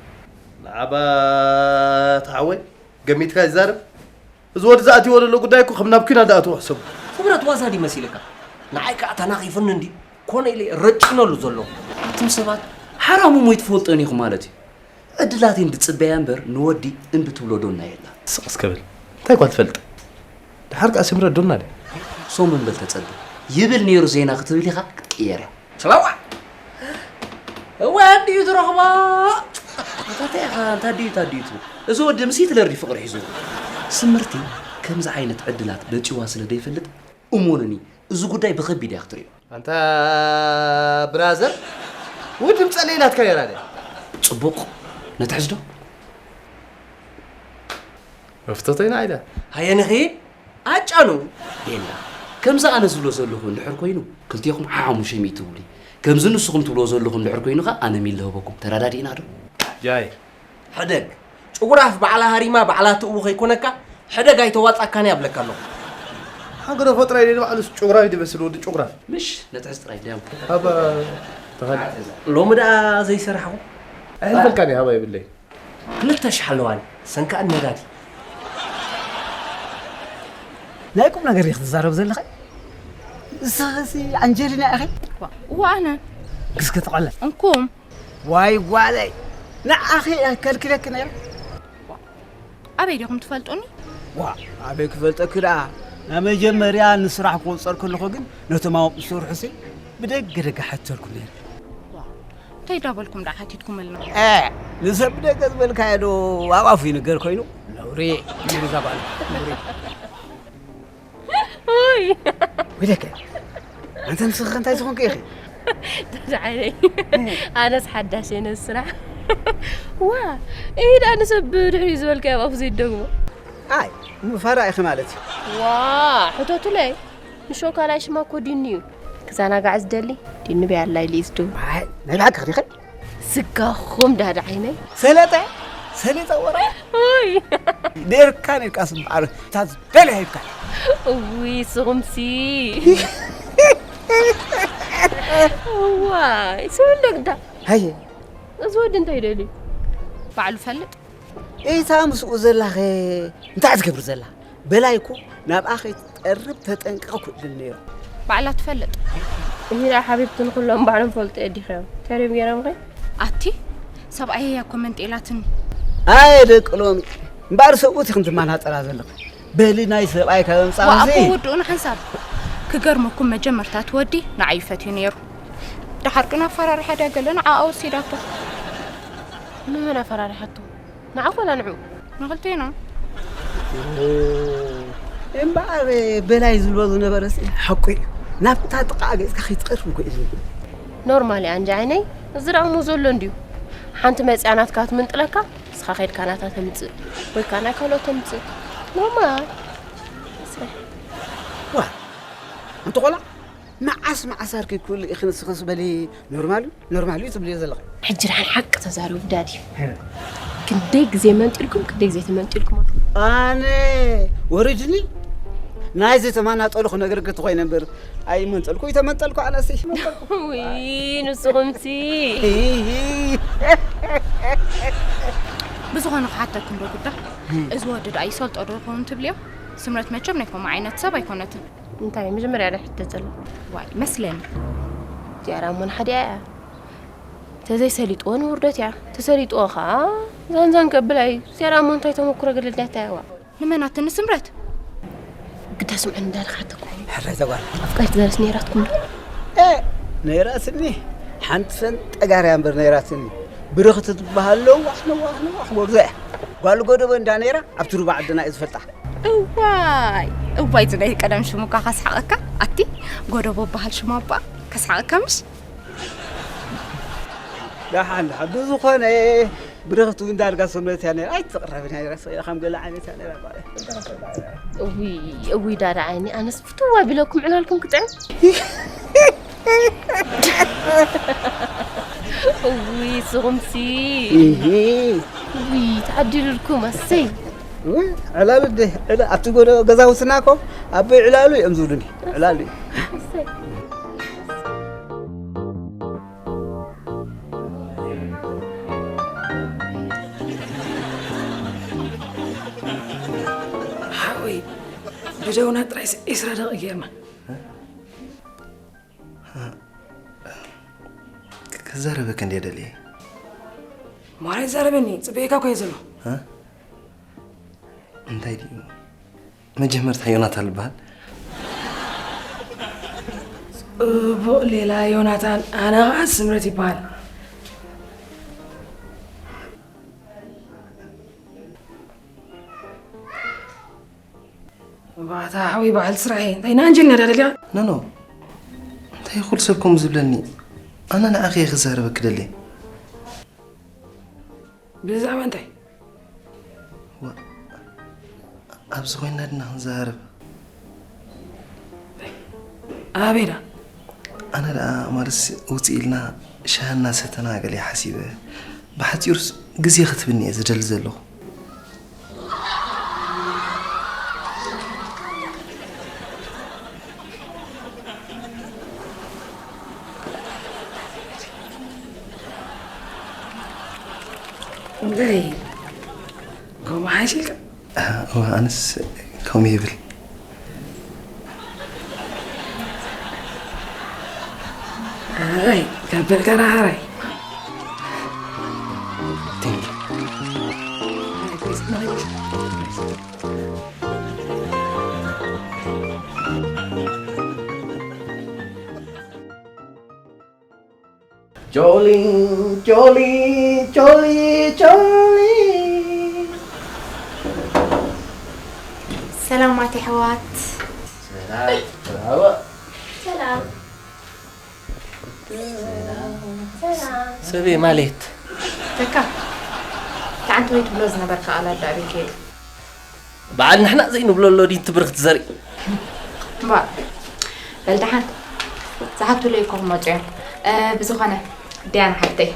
ንዓባ ተሓወይ ገሚትካ ይዛረብ እዚ ወዲ ዝኣትዎ ዘሎ ጉዳይ እኮ ከም ናብ ኲናት ዝኣትዎ ሕሰቡ ክብረት ዋዛ ድዩ መሲልካ ንዓይ ከዓ ተናኺፉኒ እንዲ ኮነ ኢለ ረጭነሉ ዘሎ ኣቱም ሰባት ሓራሙ ሞይ ትፈልጦን ኢኹም ማለት እዩ ዕድላተይ እንድጽበያ እምበር ንወዲ እንድትብሎ ዶና የላ። ስቕ እስከ በል እንታይ እኳ ትፈልጥ ደሓር ከኣ ስምረት ዶና ድያ። ሶም እምበል ተጸበ ይብል ነይሩ ዜና ክትብል ኢኻ ክትቅየር እያ። ስለዋ እወ ኣዲኡ ትረኽቦ ኣታ እንታይ ኢኻ እንታይ ድዩ እንታይ ድዩ ትብል እዚ ወዲ ምስ ሂትለር ድዩ ፍቕሪ ሒዙ ስምርቲ ከምዚ ዓይነት ዕድላት ደጭዋ ስለ ደይፈልጥ እሞንኒ እዚ ጉዳይ ብኸቢድ እያ ክትሪኦ ኣንታ ብራዘር ውድም ጸለይ ናትካ ነራ ድያ ጽቡቕ፣ ነትሕዝ ዶ? መፍተቶ ኢና ኢለ። ሃየ ንኺድ፣ ኣጫኑ። ቤላ፣ ከምዚ ኣነ ዝብሎ ዘለኹ እንድሕር ኮይኑ፣ ክልቴኹም ሓሙሽተ ሚእቲ ትብሉ። ከምዚ ንስኹም ትብልዎ ዘለኹም እንድሕር ኮይኑ ኸኣ ኣነ ሚሊ ህበኩም። ተረዳዲእና ዶ? ጃይ። ሕደግ። ጭጉራፍ ባዕላ ሃሪማ ባዕላ ትእዊ ከይኮነካ፣ ሕደግ ኣይተዋጻካን እያ እብለካ ኣለኹ። ሓገረ ፈጥራ ኢለ ንባዕሉ ጭጉራፍ ይመስል ወዲ ጭጉራፍ። ምሽ፣ ነትሕዝ ጥራይ ደም። ኣባ ተኸል። ሎሚ ደኣ ዘይሰራሕኹ? ኣይሕልፈልካን እየ፣ ሃባ ይብለይ። ክልተ ሽሕ ኣለዋኒ፣ ሰንከኣን ነዳዲ። ናይ ቁም ነገር ኢኺ ትዛረብ ዘለኺ? ንስኺሲ ኣንጀሊና ኢኺ? ዋ፣ እዋ ኣነ። ግስኪ ተቐለ። እንኩም። ዋይ ጓለይ፣ ንዓኺ እያ ከልክለኪ ነይረ። ኣበይ ዲኹም ትፈልጡኒ? ዋ፣ ኣበይ ክፈልጠኪ ደኣ? ናይ መጀመርያ ንስራሕ ክወጸር ከለኹ ግን ነቶም ኣብኡ ዝሰርሑሲ ብደገ ደገ ሓተልኩም ነይረ። ዋ፣ እንታይ ዳበልኩም ደኣ ሓቲትኩምልና? እ፣ ንሰብ ብደገ ዝበልካዮ ዶ ኣብ ኣፉ ይንገር ኮይኑ? ነውሪ፣ ነውሪ እዛ ጓል፣ ነውሪ። ኡይ። ወይለከ፣ ኣንተ ንስኺ ከ እንታይ ዝኾንኪ ኢኺ? ዳዳ ዓይነይ፣ ኣነስ ሓዳሽ እየ ነዚ ስራሕ። ዋ፣ ኢዳ ንሰብ ብድሕሪኡ ዝበልካዮ ኣብ ኣፉ ዘይደግሞ። ኣይ፣ ምፋራ ኢኺ ማለት እዩ። ዋ፣ ሕተቱለይ። ንሾካላይ ሽማ እኮ ዲኒ እዩ። ክዘናጋዕ ዝደሊ ዲኒ በይ ኣላ ኢሉ እዩ ዝድውል። ኣይ፣ ናይ ብሓቂ ዲኺ? ስጋኹም ዳዳ ዓይነይ። ሰለጠ፣ ሰሊጠ ወረ። ኡይ። ኔርካ፣ ኔርካ ስምዓር፣ እታ ዝደልያ ሂብካ። እውይ፣ ስኹምሲ። እዋይ፣ ስምንዶ ግዳ። ሃየ። እዚ ወዲ እንታይ ይደልዩ? ባዕሉ ፈልጥ። እታ ምስኡ ዘላኸ እንታይ ትገብር ዘላ? በላይ እኮ ናብኣ ከይትቀርብ ተጠንቀቕ ክብል ነይሩ። ባዕላ ትፈልጥ። እሂዳ ሓቢብቲ ንኹሎም ባዕሎም ፈልጡ የዲኸዮም። ተሪም ገይሮም ኸ? ኣቲ ሰብኣየይ እያ ኮመንት ኢላትኒ። ኣየ ደቂ ሎሚ እምበኣር ሰብኡት ኢኽን ትመናጠላ ዘለኽን። በሊ ናይ ሰብኣይ ካብ ኣምጻእ ዋእ፣ እዚ ኣቦ ወድኡን ሓንሳብ። ክገርመኩም መጀመርታ እቲ ወዲ ንዓይ ፈትዩ ነይሩ። ደሓር ግን ኣፈራሪሓ ድያ ገለ ንዓኣ ወሲዳቶ። ንመን ኣፈራሪሓቶ? ንዓኹ ዋላ ንዕኡ? ንኽልቴና። እምበኣር በላይ ዝብሎ ዝነበረ ሲ ሓቁ እዩ። ናብታ ጥቓ ገጽካ ከይትቐርብ እኮ እዩ ዝብል። ኖርማል እዩ ኣንጂ ዓይነይ፣ እዚ ደኣ እሞ ዘሎ እንድዩ። ሓንቲ መጽያ ናትካ ትምንጥለካ፣ ንስኻ ከይድካ ናታ ተምጽእ፣ ወይ ከኣ ናይ ካልኦት ተምጽእ። ኖርማል። ስራሕ። ዋ፣ ኣንቲ ቆልዓ፣ መዓስ መዓስ ኣርኪ ኩሉ ኢኺ ንስኽስ በሊ ኖርማል እዩ፣ ኖርማል እዩ ትብልዮ ዘለኺ። ሕጂ ደሓን ሓቂ ተዛረቡ ዳዲ። እ። ክንደይ ግዜ መንጢልኩም፣ ክንደይ ግዜ ተመንጢልኩም? ኣነ ወሪድኒ ናይዚ ተማናጠሉ ክነግርኪ ተኾይነ እምበር ኣይመንጠልኩ፣ ኣይተመንጠልኩ ኣነሲ። ውይ፣ ንስኹምሲ። ብዝኾነ ክሓተኩም ዶ ጉዳ? እ። እዚ ወዲ ደኣ ይሰልጦ ዶ ይኸውን ትብልዮ? ስምረት መቸም ናይ ከምኡ ዓይነት ሰብ ኣይኮነትን። እንታይ መጀመርያ ዶ ሕቶ ዘሎ? ዋይ፣ መስለኒ። ዚያዳ እሞ ንሓዲኣ እያ። ተዘይሰሊጥዎ ንውርደት እያ። ተሰሊጥዎ ኸዓ ዛንዛን ከብላ እዩ። ዚያዳ እሞ እንታይ ተመኩሮ ገለ ድያ እታየዋ? ንመናት ንስምረት? ግዳ ስምዕን እንዳልካ ሓተኩ። ሕራይ ዘጓል። ኣፍቃሪት ገለስ ነይራትኩም ዶ? እ፣ ነይራትኒ። ሓንቲ ፈንጠጋርያ እምበር ነይራትኒ። ብርኽቲ ትበሃል ነዋሕ፣ ነዋሕ፣ ነዋሕ ጎግዞ እያ። ጓል ጎደቦ እንዳ ነይራ ኣብቲ ሩባ ዓድና እየ ዝፈልጣ። እዋይ፣ እዋይ፣ እዚ ናይ ቀደም ሽሙ እኳ ከስሓቐካ። ኣቲ፣ ጎደቦ በሃል ሽሙ እባ ከስሓቐካ ምሽ? ደሓን፣ ደሓን። ብዝኾነ፣ ብርኽቲ እውን ዳርጋ ሰንበት እያ ነይራ። ኣይትቕረብን እያ ነይራ፣ ስቕ ኢላ ከም ገለ ዓይነት እያ ነይራ፣ ጓል። እውይ፣ እውይ፣ ዳዳ ዓይኒ፣ ኣነስ ፍትው ኣቢለኩም ዕላልኩም ክጥዕም። እውይ፣ ስኹምሲ። እሂ። እውይ፣ ተዓዲሉልኩም፣ ኣሰይ። እውይ፣ ዕላሉ እንደ፣ ዕላ-፣ ኣብቲ ጎዶ ገዛውትና እኮ ኣቦይ ዕላሉ እዮም ዝብሉኒ። ዕላሉ እዩ። ኣሰይ። ሓወይ፣ ብደውና ጥራይ ዒስራ ደቂቕ ጌርና። ክዛረበካ እንድየ ደልየ። ማራ ይዛረበኒ፣ ጽበየካ እኮ እየ ዘሎ። እ? እንታይ ድዩ? መጀመርታ ዮናታን ዝበሃል። ጽቡቕ ሌላ ዮናታን፣ ኣነ ኸዓ ስምረት ይበሃል። እባ እታ ሓወይ በዓል ስራሐይ፣ እንታይ ንኣንጀሊና ድያ ደልያ? ኖ፣ ኖ። እንታይ ኩሉ ሰብ ከምኡ ዝብለኒ? ኣነ ንዓኺ እየ ክዛረበኪ ደልየ። ብዛዕባ እንታይ? ዋ፣ ኣብዚ ኮይና ድና ክንዛረብ? ኣበይ ዳ? ኣነ ደኣ ማለትስ ውፅእ ኢልና ሻሂ እናሰተና ገለ ሓሲበ። ብሓፂሩስ ግዜ ክትብኒ እየ ዝደሊ ዘለኹ። እንታይ ከምኡ ሓይሽ ኢልካ? እዋ ኣነስ ከምኡ ይብል። ኣይ ካብ በልካ ዳሓራይ። Thank you። ጆሊ ጆሊ ጆሊ ጆሊ ሰላማት የሕዋት። ሰላም። ሰላም። ሰላም። ሰበይ ማለት ተካ። ትዓንቲ ወይ ትብሎ ዝነበርካ ቃላት ዳኣ ኣበይ ከይዱ? በዓል ንሕና ዘይንብሎ ኣሎ ድዩ ትብርኽቲ ዘርኢ? እምበኣር በል ደሓን ዝሓቱለይ እኮ ክመፁ እዮም። እ፣ ብዝኾነ ዲያና ሓፍተይ፣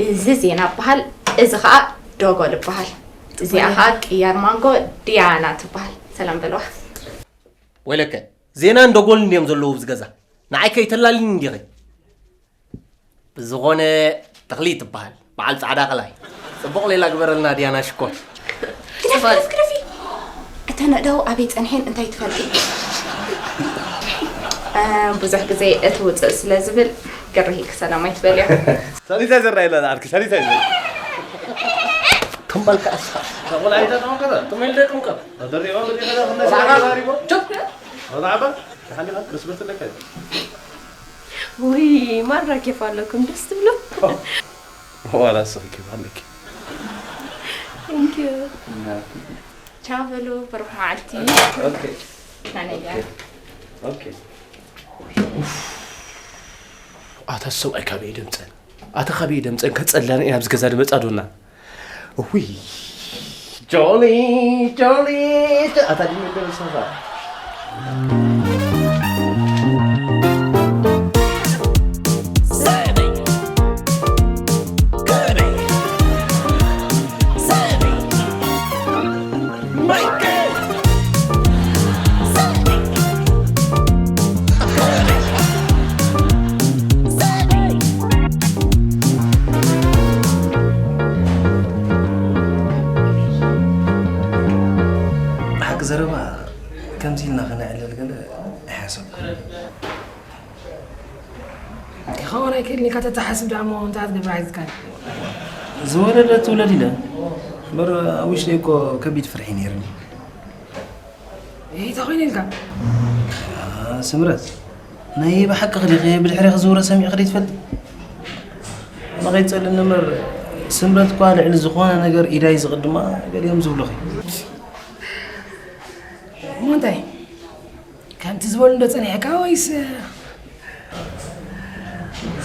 እዚ ዜና በሃል፣ እዚ ኸዓ ደጎል ይበሃል። እዚኣ ኸዓ ቅያር ማንጎ ዲያና ትበሃል። ሰላም በልዋ። ወይለከ ዜናን ደጎልን ድዮም ዘለዉ ኣብዚ ገዛ? ንዓይ ከይተላልኒ እንዲኺ። ብዝኾነ ተኽሊ ትበሃል በዓል ፃዕዳ ቀላይ። ፅቡቕ ሌላ ግበረልና ዲያና ሽኮር። ግደፊ ግደፊ ግደፊ። እተን ኣእዳው ኣበይ ጸኒሐን እንታይ ትፈልጢ? እ፣ ብዙሕ ግዜ እቲ ውጽእ ስለ ዝብል ግርሂ ክሰላም ኣይትበልዮ። ሳኒታይዘር ራይላ ዓርኪ ሳኒታይዘር። ከም በልካ እስኻ። ተቆላይታ ተመከረ። ትምህል ጥምቀት። ተደሪባ ወዲኻ ዳ ክንደሽ ተባሪቦ። ጆክ። ወላዕባ ተሓሊኻ መስበርት ለካ። ውይ ማራ ኬፍ ኣለኩም ደስ ትብሉ። ዋላ ስኺ ኬፍ ኣለኪ። Thank you። ቻው በሉ፣ ብሩኽ መዓልቲ። ኦኬ ናነያ። ኦኬ። ኣታ ሰብኣይ ካበይ ደምፀን ኣታ ካበይ ደምፀን ከፀላና ኢና ኣብዚ ገዛ ድመፃ ዶና። ውይ ጆሊ ጆሊ። ኣታ ድም እንደበሰፋ። ሓቂ ዘረባ ከምዚ ኢልና ከነዕልል ገለ ኣይሓሰብኩን። ክኸውን ኣይክእልን ኢልካ ተተሓስብ ደኣ እሞ እንታይ ክትገብር ሓቲትካኒ? ዝወለደት ትውለድ ኢለ እምበር ኣብ ውሽጠይ እኮ ከቢድ ፍርሒ ነይርኒ። እንታይ ኮይኑ ኢልካ? ስምረት ናይ ብሓቂ ክዲኺ ብድሕሪኺ ዝውረ ሰሚዕኺ ደይ ትፈልጢ? ኣነ ከይትፀልእኒ እምበር ስምረት እኳ ልዕሊ ዝኾነ ነገር ኢዳይ ዝቕድማ ገሊኦም ዝብሉኺ። እሞ እንታይ ከምቲ ዝበሉ እንዶ ጸኒሕካ ወይስ?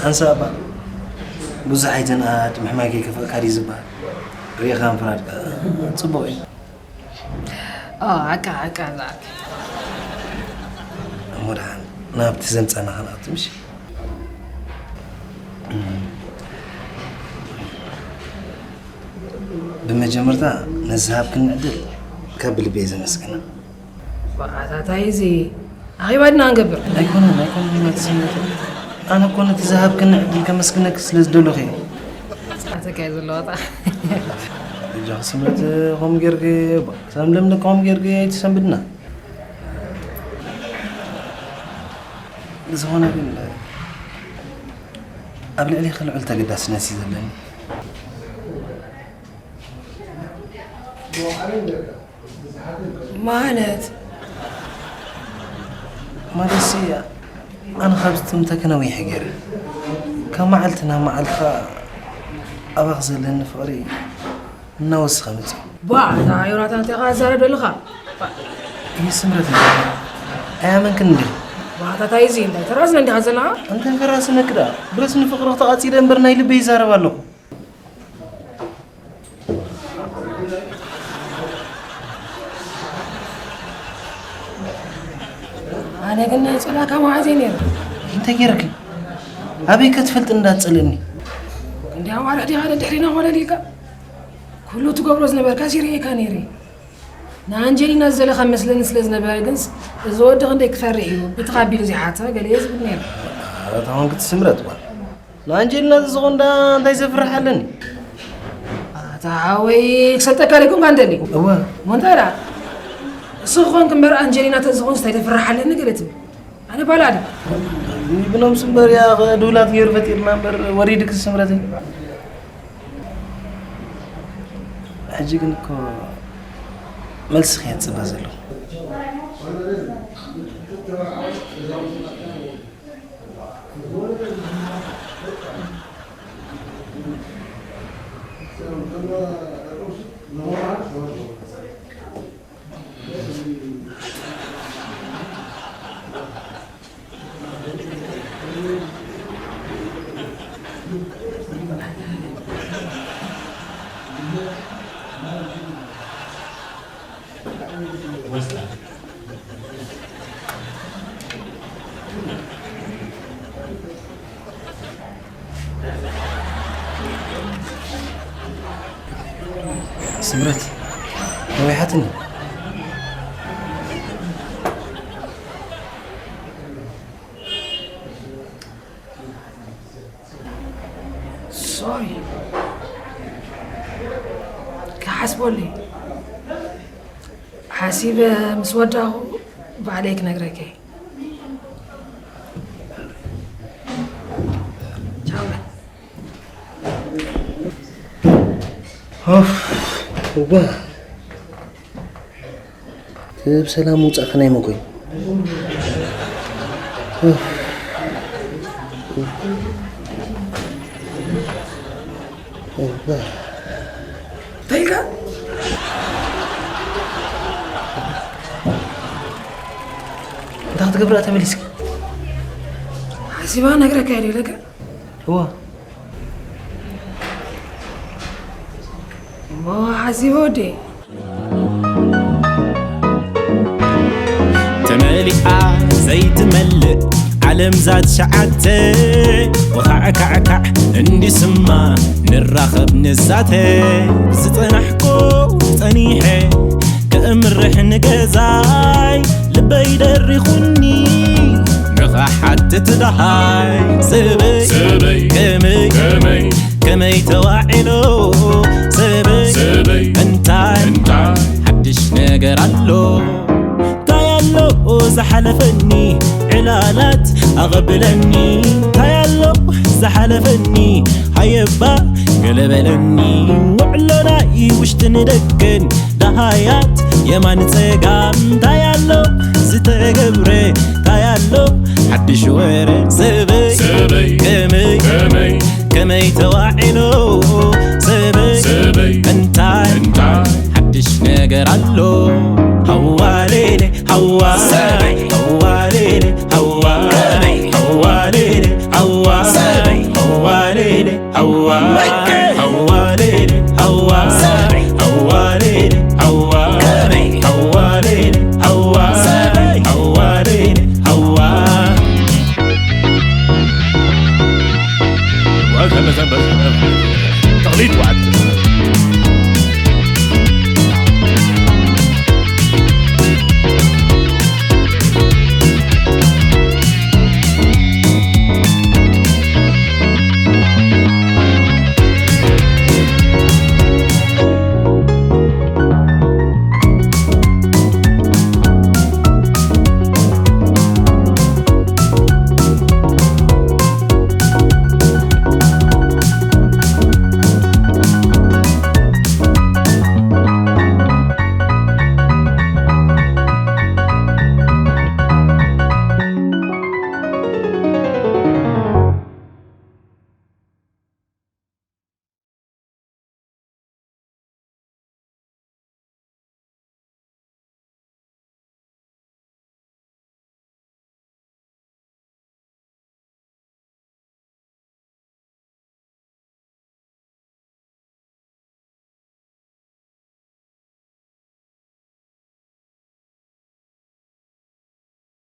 ሓንሳእ እባ ብዙሕ ኣይተንኣድ ምሕማይ ከይከፍኣካ ድዩ ዝበሃል? ርኢኻ ምፍራድ ጽቡቕ እዩ። ኦ፣ ዓቃ፣ ዓቃ፣ ዓቃ። እሞ ደሓን ናብቲ ዘምጻና ክንኣቱ ምሽ? ብመጀመርታ ነዚ ሃብክኒ ዕድል ካብ ብልቢ እየ ዘመስግና። ዋዕታታይ እዚ ኣኼባ ድና ክንገብር? ኣይኮነን ኣይኮነን ናትስነቱ። ኣነ እኮ ነቲ ዝሃብክኒ ዕድል ከመስግነኪ ስለ ዝደለኹ እየ። ኣተካየ ዘለዋታ እጃ ክስምረት ከምኡ ጌርኪ ሳምለም ደቂ ከምኡ ጌርኪ ኣይትሰንብድና። ብዝኾነ ግን ኣብ ልዕሊ ክልዕል ተገዳስነት እዩ ዘለኒ። ማለት ማለትሲ ኣነ ካብ ዝጥምተኪ ነዊሕ ገይረ ካብ መዓልቲ ናብ መዓልቲ ኸኣ ኣባኺ ዘለኒ ፍቕሪ እናወሰኸ መፂኡ። ባ እዛ ዮናታን እንታይ ኸዓ ትዛረብ ዘለኻ? ይህ ስምረት እንዲ ኣያመንክን እንዲ ዋዕታታይ እዚ እንታይ ተራዝነ እንዲኻ ዘለኻ? እንታይ ከራስነክ ደኣ ብረስኒ ፍቕሪ ተቓፂለ እምበር ናይ ልበይ ይዛረብ ኣለኹ። ካብ መዓዘ ነይሩ? እንታይ ገይረኪ? ኣበይ ከ ትፈልጥ እንዳትጸልእኒ? እንዲ ኣዋርሕ ዲኻ ደድሕሪና ኮለል ኢልካ? ኩሉ ትገብሮ ዝነበርካ ሲርእየካ ነይረ። ንኣንጀሊና ዝደለኻ መስለኒ ስለ ዝነበረ ግንስ፣ እዚ ወዲ ክንደይ ክፈርሕ እዩ፣ ብትኻ ኣቢሉ ዘይሓተ ገለ እየ ዝብል ነይረ። ኣረ፣ ታውን ክትስምረት ጓል። ንኣንጀሊና ዝኸውን ዳ እንታይ ዘፍርሕ ኣለኒ? ኣታ ሓወይ፣ ክሰልጠካ ደይኮንካ እንደሊ። እወ። እሞ እንታይ ደኣ? እሱ ክኾንክ እምበር ኣንጀሊና ተዝኾንስ እንታይ ተፍርሕ ኣለኒ ገለ ትብል? ኣነ ባል ኣደ። ብነብሱ እምበር እያ ድውላት ገይሩ ፈጢርና እምበር ወሪድክስ ስምረተይ። ሕጂ ግን እኮ መልስኺ እየ ዝጽበ ዘለኹ። ስምረት፣ ነዊሓትኒ። ሶሪ። ክሓስበሉ እዩ። ሓሲበ ምስ ወዳኹ ባዕለይ ክነግረካ እየ። ቻው። ኦፍ፣ እዋ። ብሰላም ምውጻእካ ናይ መጎይ። እንታይ ኢልካ? እንታይ ክትገብር እያ ተመሊስካ? ሓሲባ ነግረካ እየ ኢለካ። እዋ። እሞ ሓሲበ ወዲ። ተመሊኣ ዘይትመልእ ዓለም ዛት ሸዓተ። ወኻዕካዕካዕ እንዲስማ ንራኸብ ንዛተ። ዝጸናሕኮ ጸኒሐ ከእምርሕ ንገዛይ ልበይ ደሪኹኒ ንኽሓትት ደሃይ። ሰበይ ሰበይ ከመይ ከመይ ከመይ ተዋዒሎ ሰበይ ሰበይ እንታይ እንታይ ሓድሽ ነገር ኣሎ? እንታይ ኣሎ ዝሓለፈኒ ዕላላት ኣቐብለኒ እንታይ ኣሎ ዝሓለፈኒ ሃየባ ገለ በለኒ ውዕሎና ውሽጥን ደገን ደሃያት የማን ጸጋም እንታይ ኣሎ ዝተገብረ እንታይ ኣሎ ሓድሽ ወረ ሰበይ ሰበይ ከመይ ከመይ ከመይ ተዋዒሎ ሰበይ ሰበይ እንታይ እንታይ ሓድሽ ነገር ኣሎ ሃዋሌሌ ሃዋ ሰበይ ሃዋሌሌ ሃዋ ከመይ ሃዋሌሌ ሃዋ ሰበይ ሃዋሌሌ ሃዋ ሃዋሌሌ ሃዋ ሰበይ ሃዋሌሌ ሃዋ ከመይ ሃዋሌሌ ሃዋ ሰበይ ሃዋሌሌ ሃዋ ተቕሊድ ዋዕት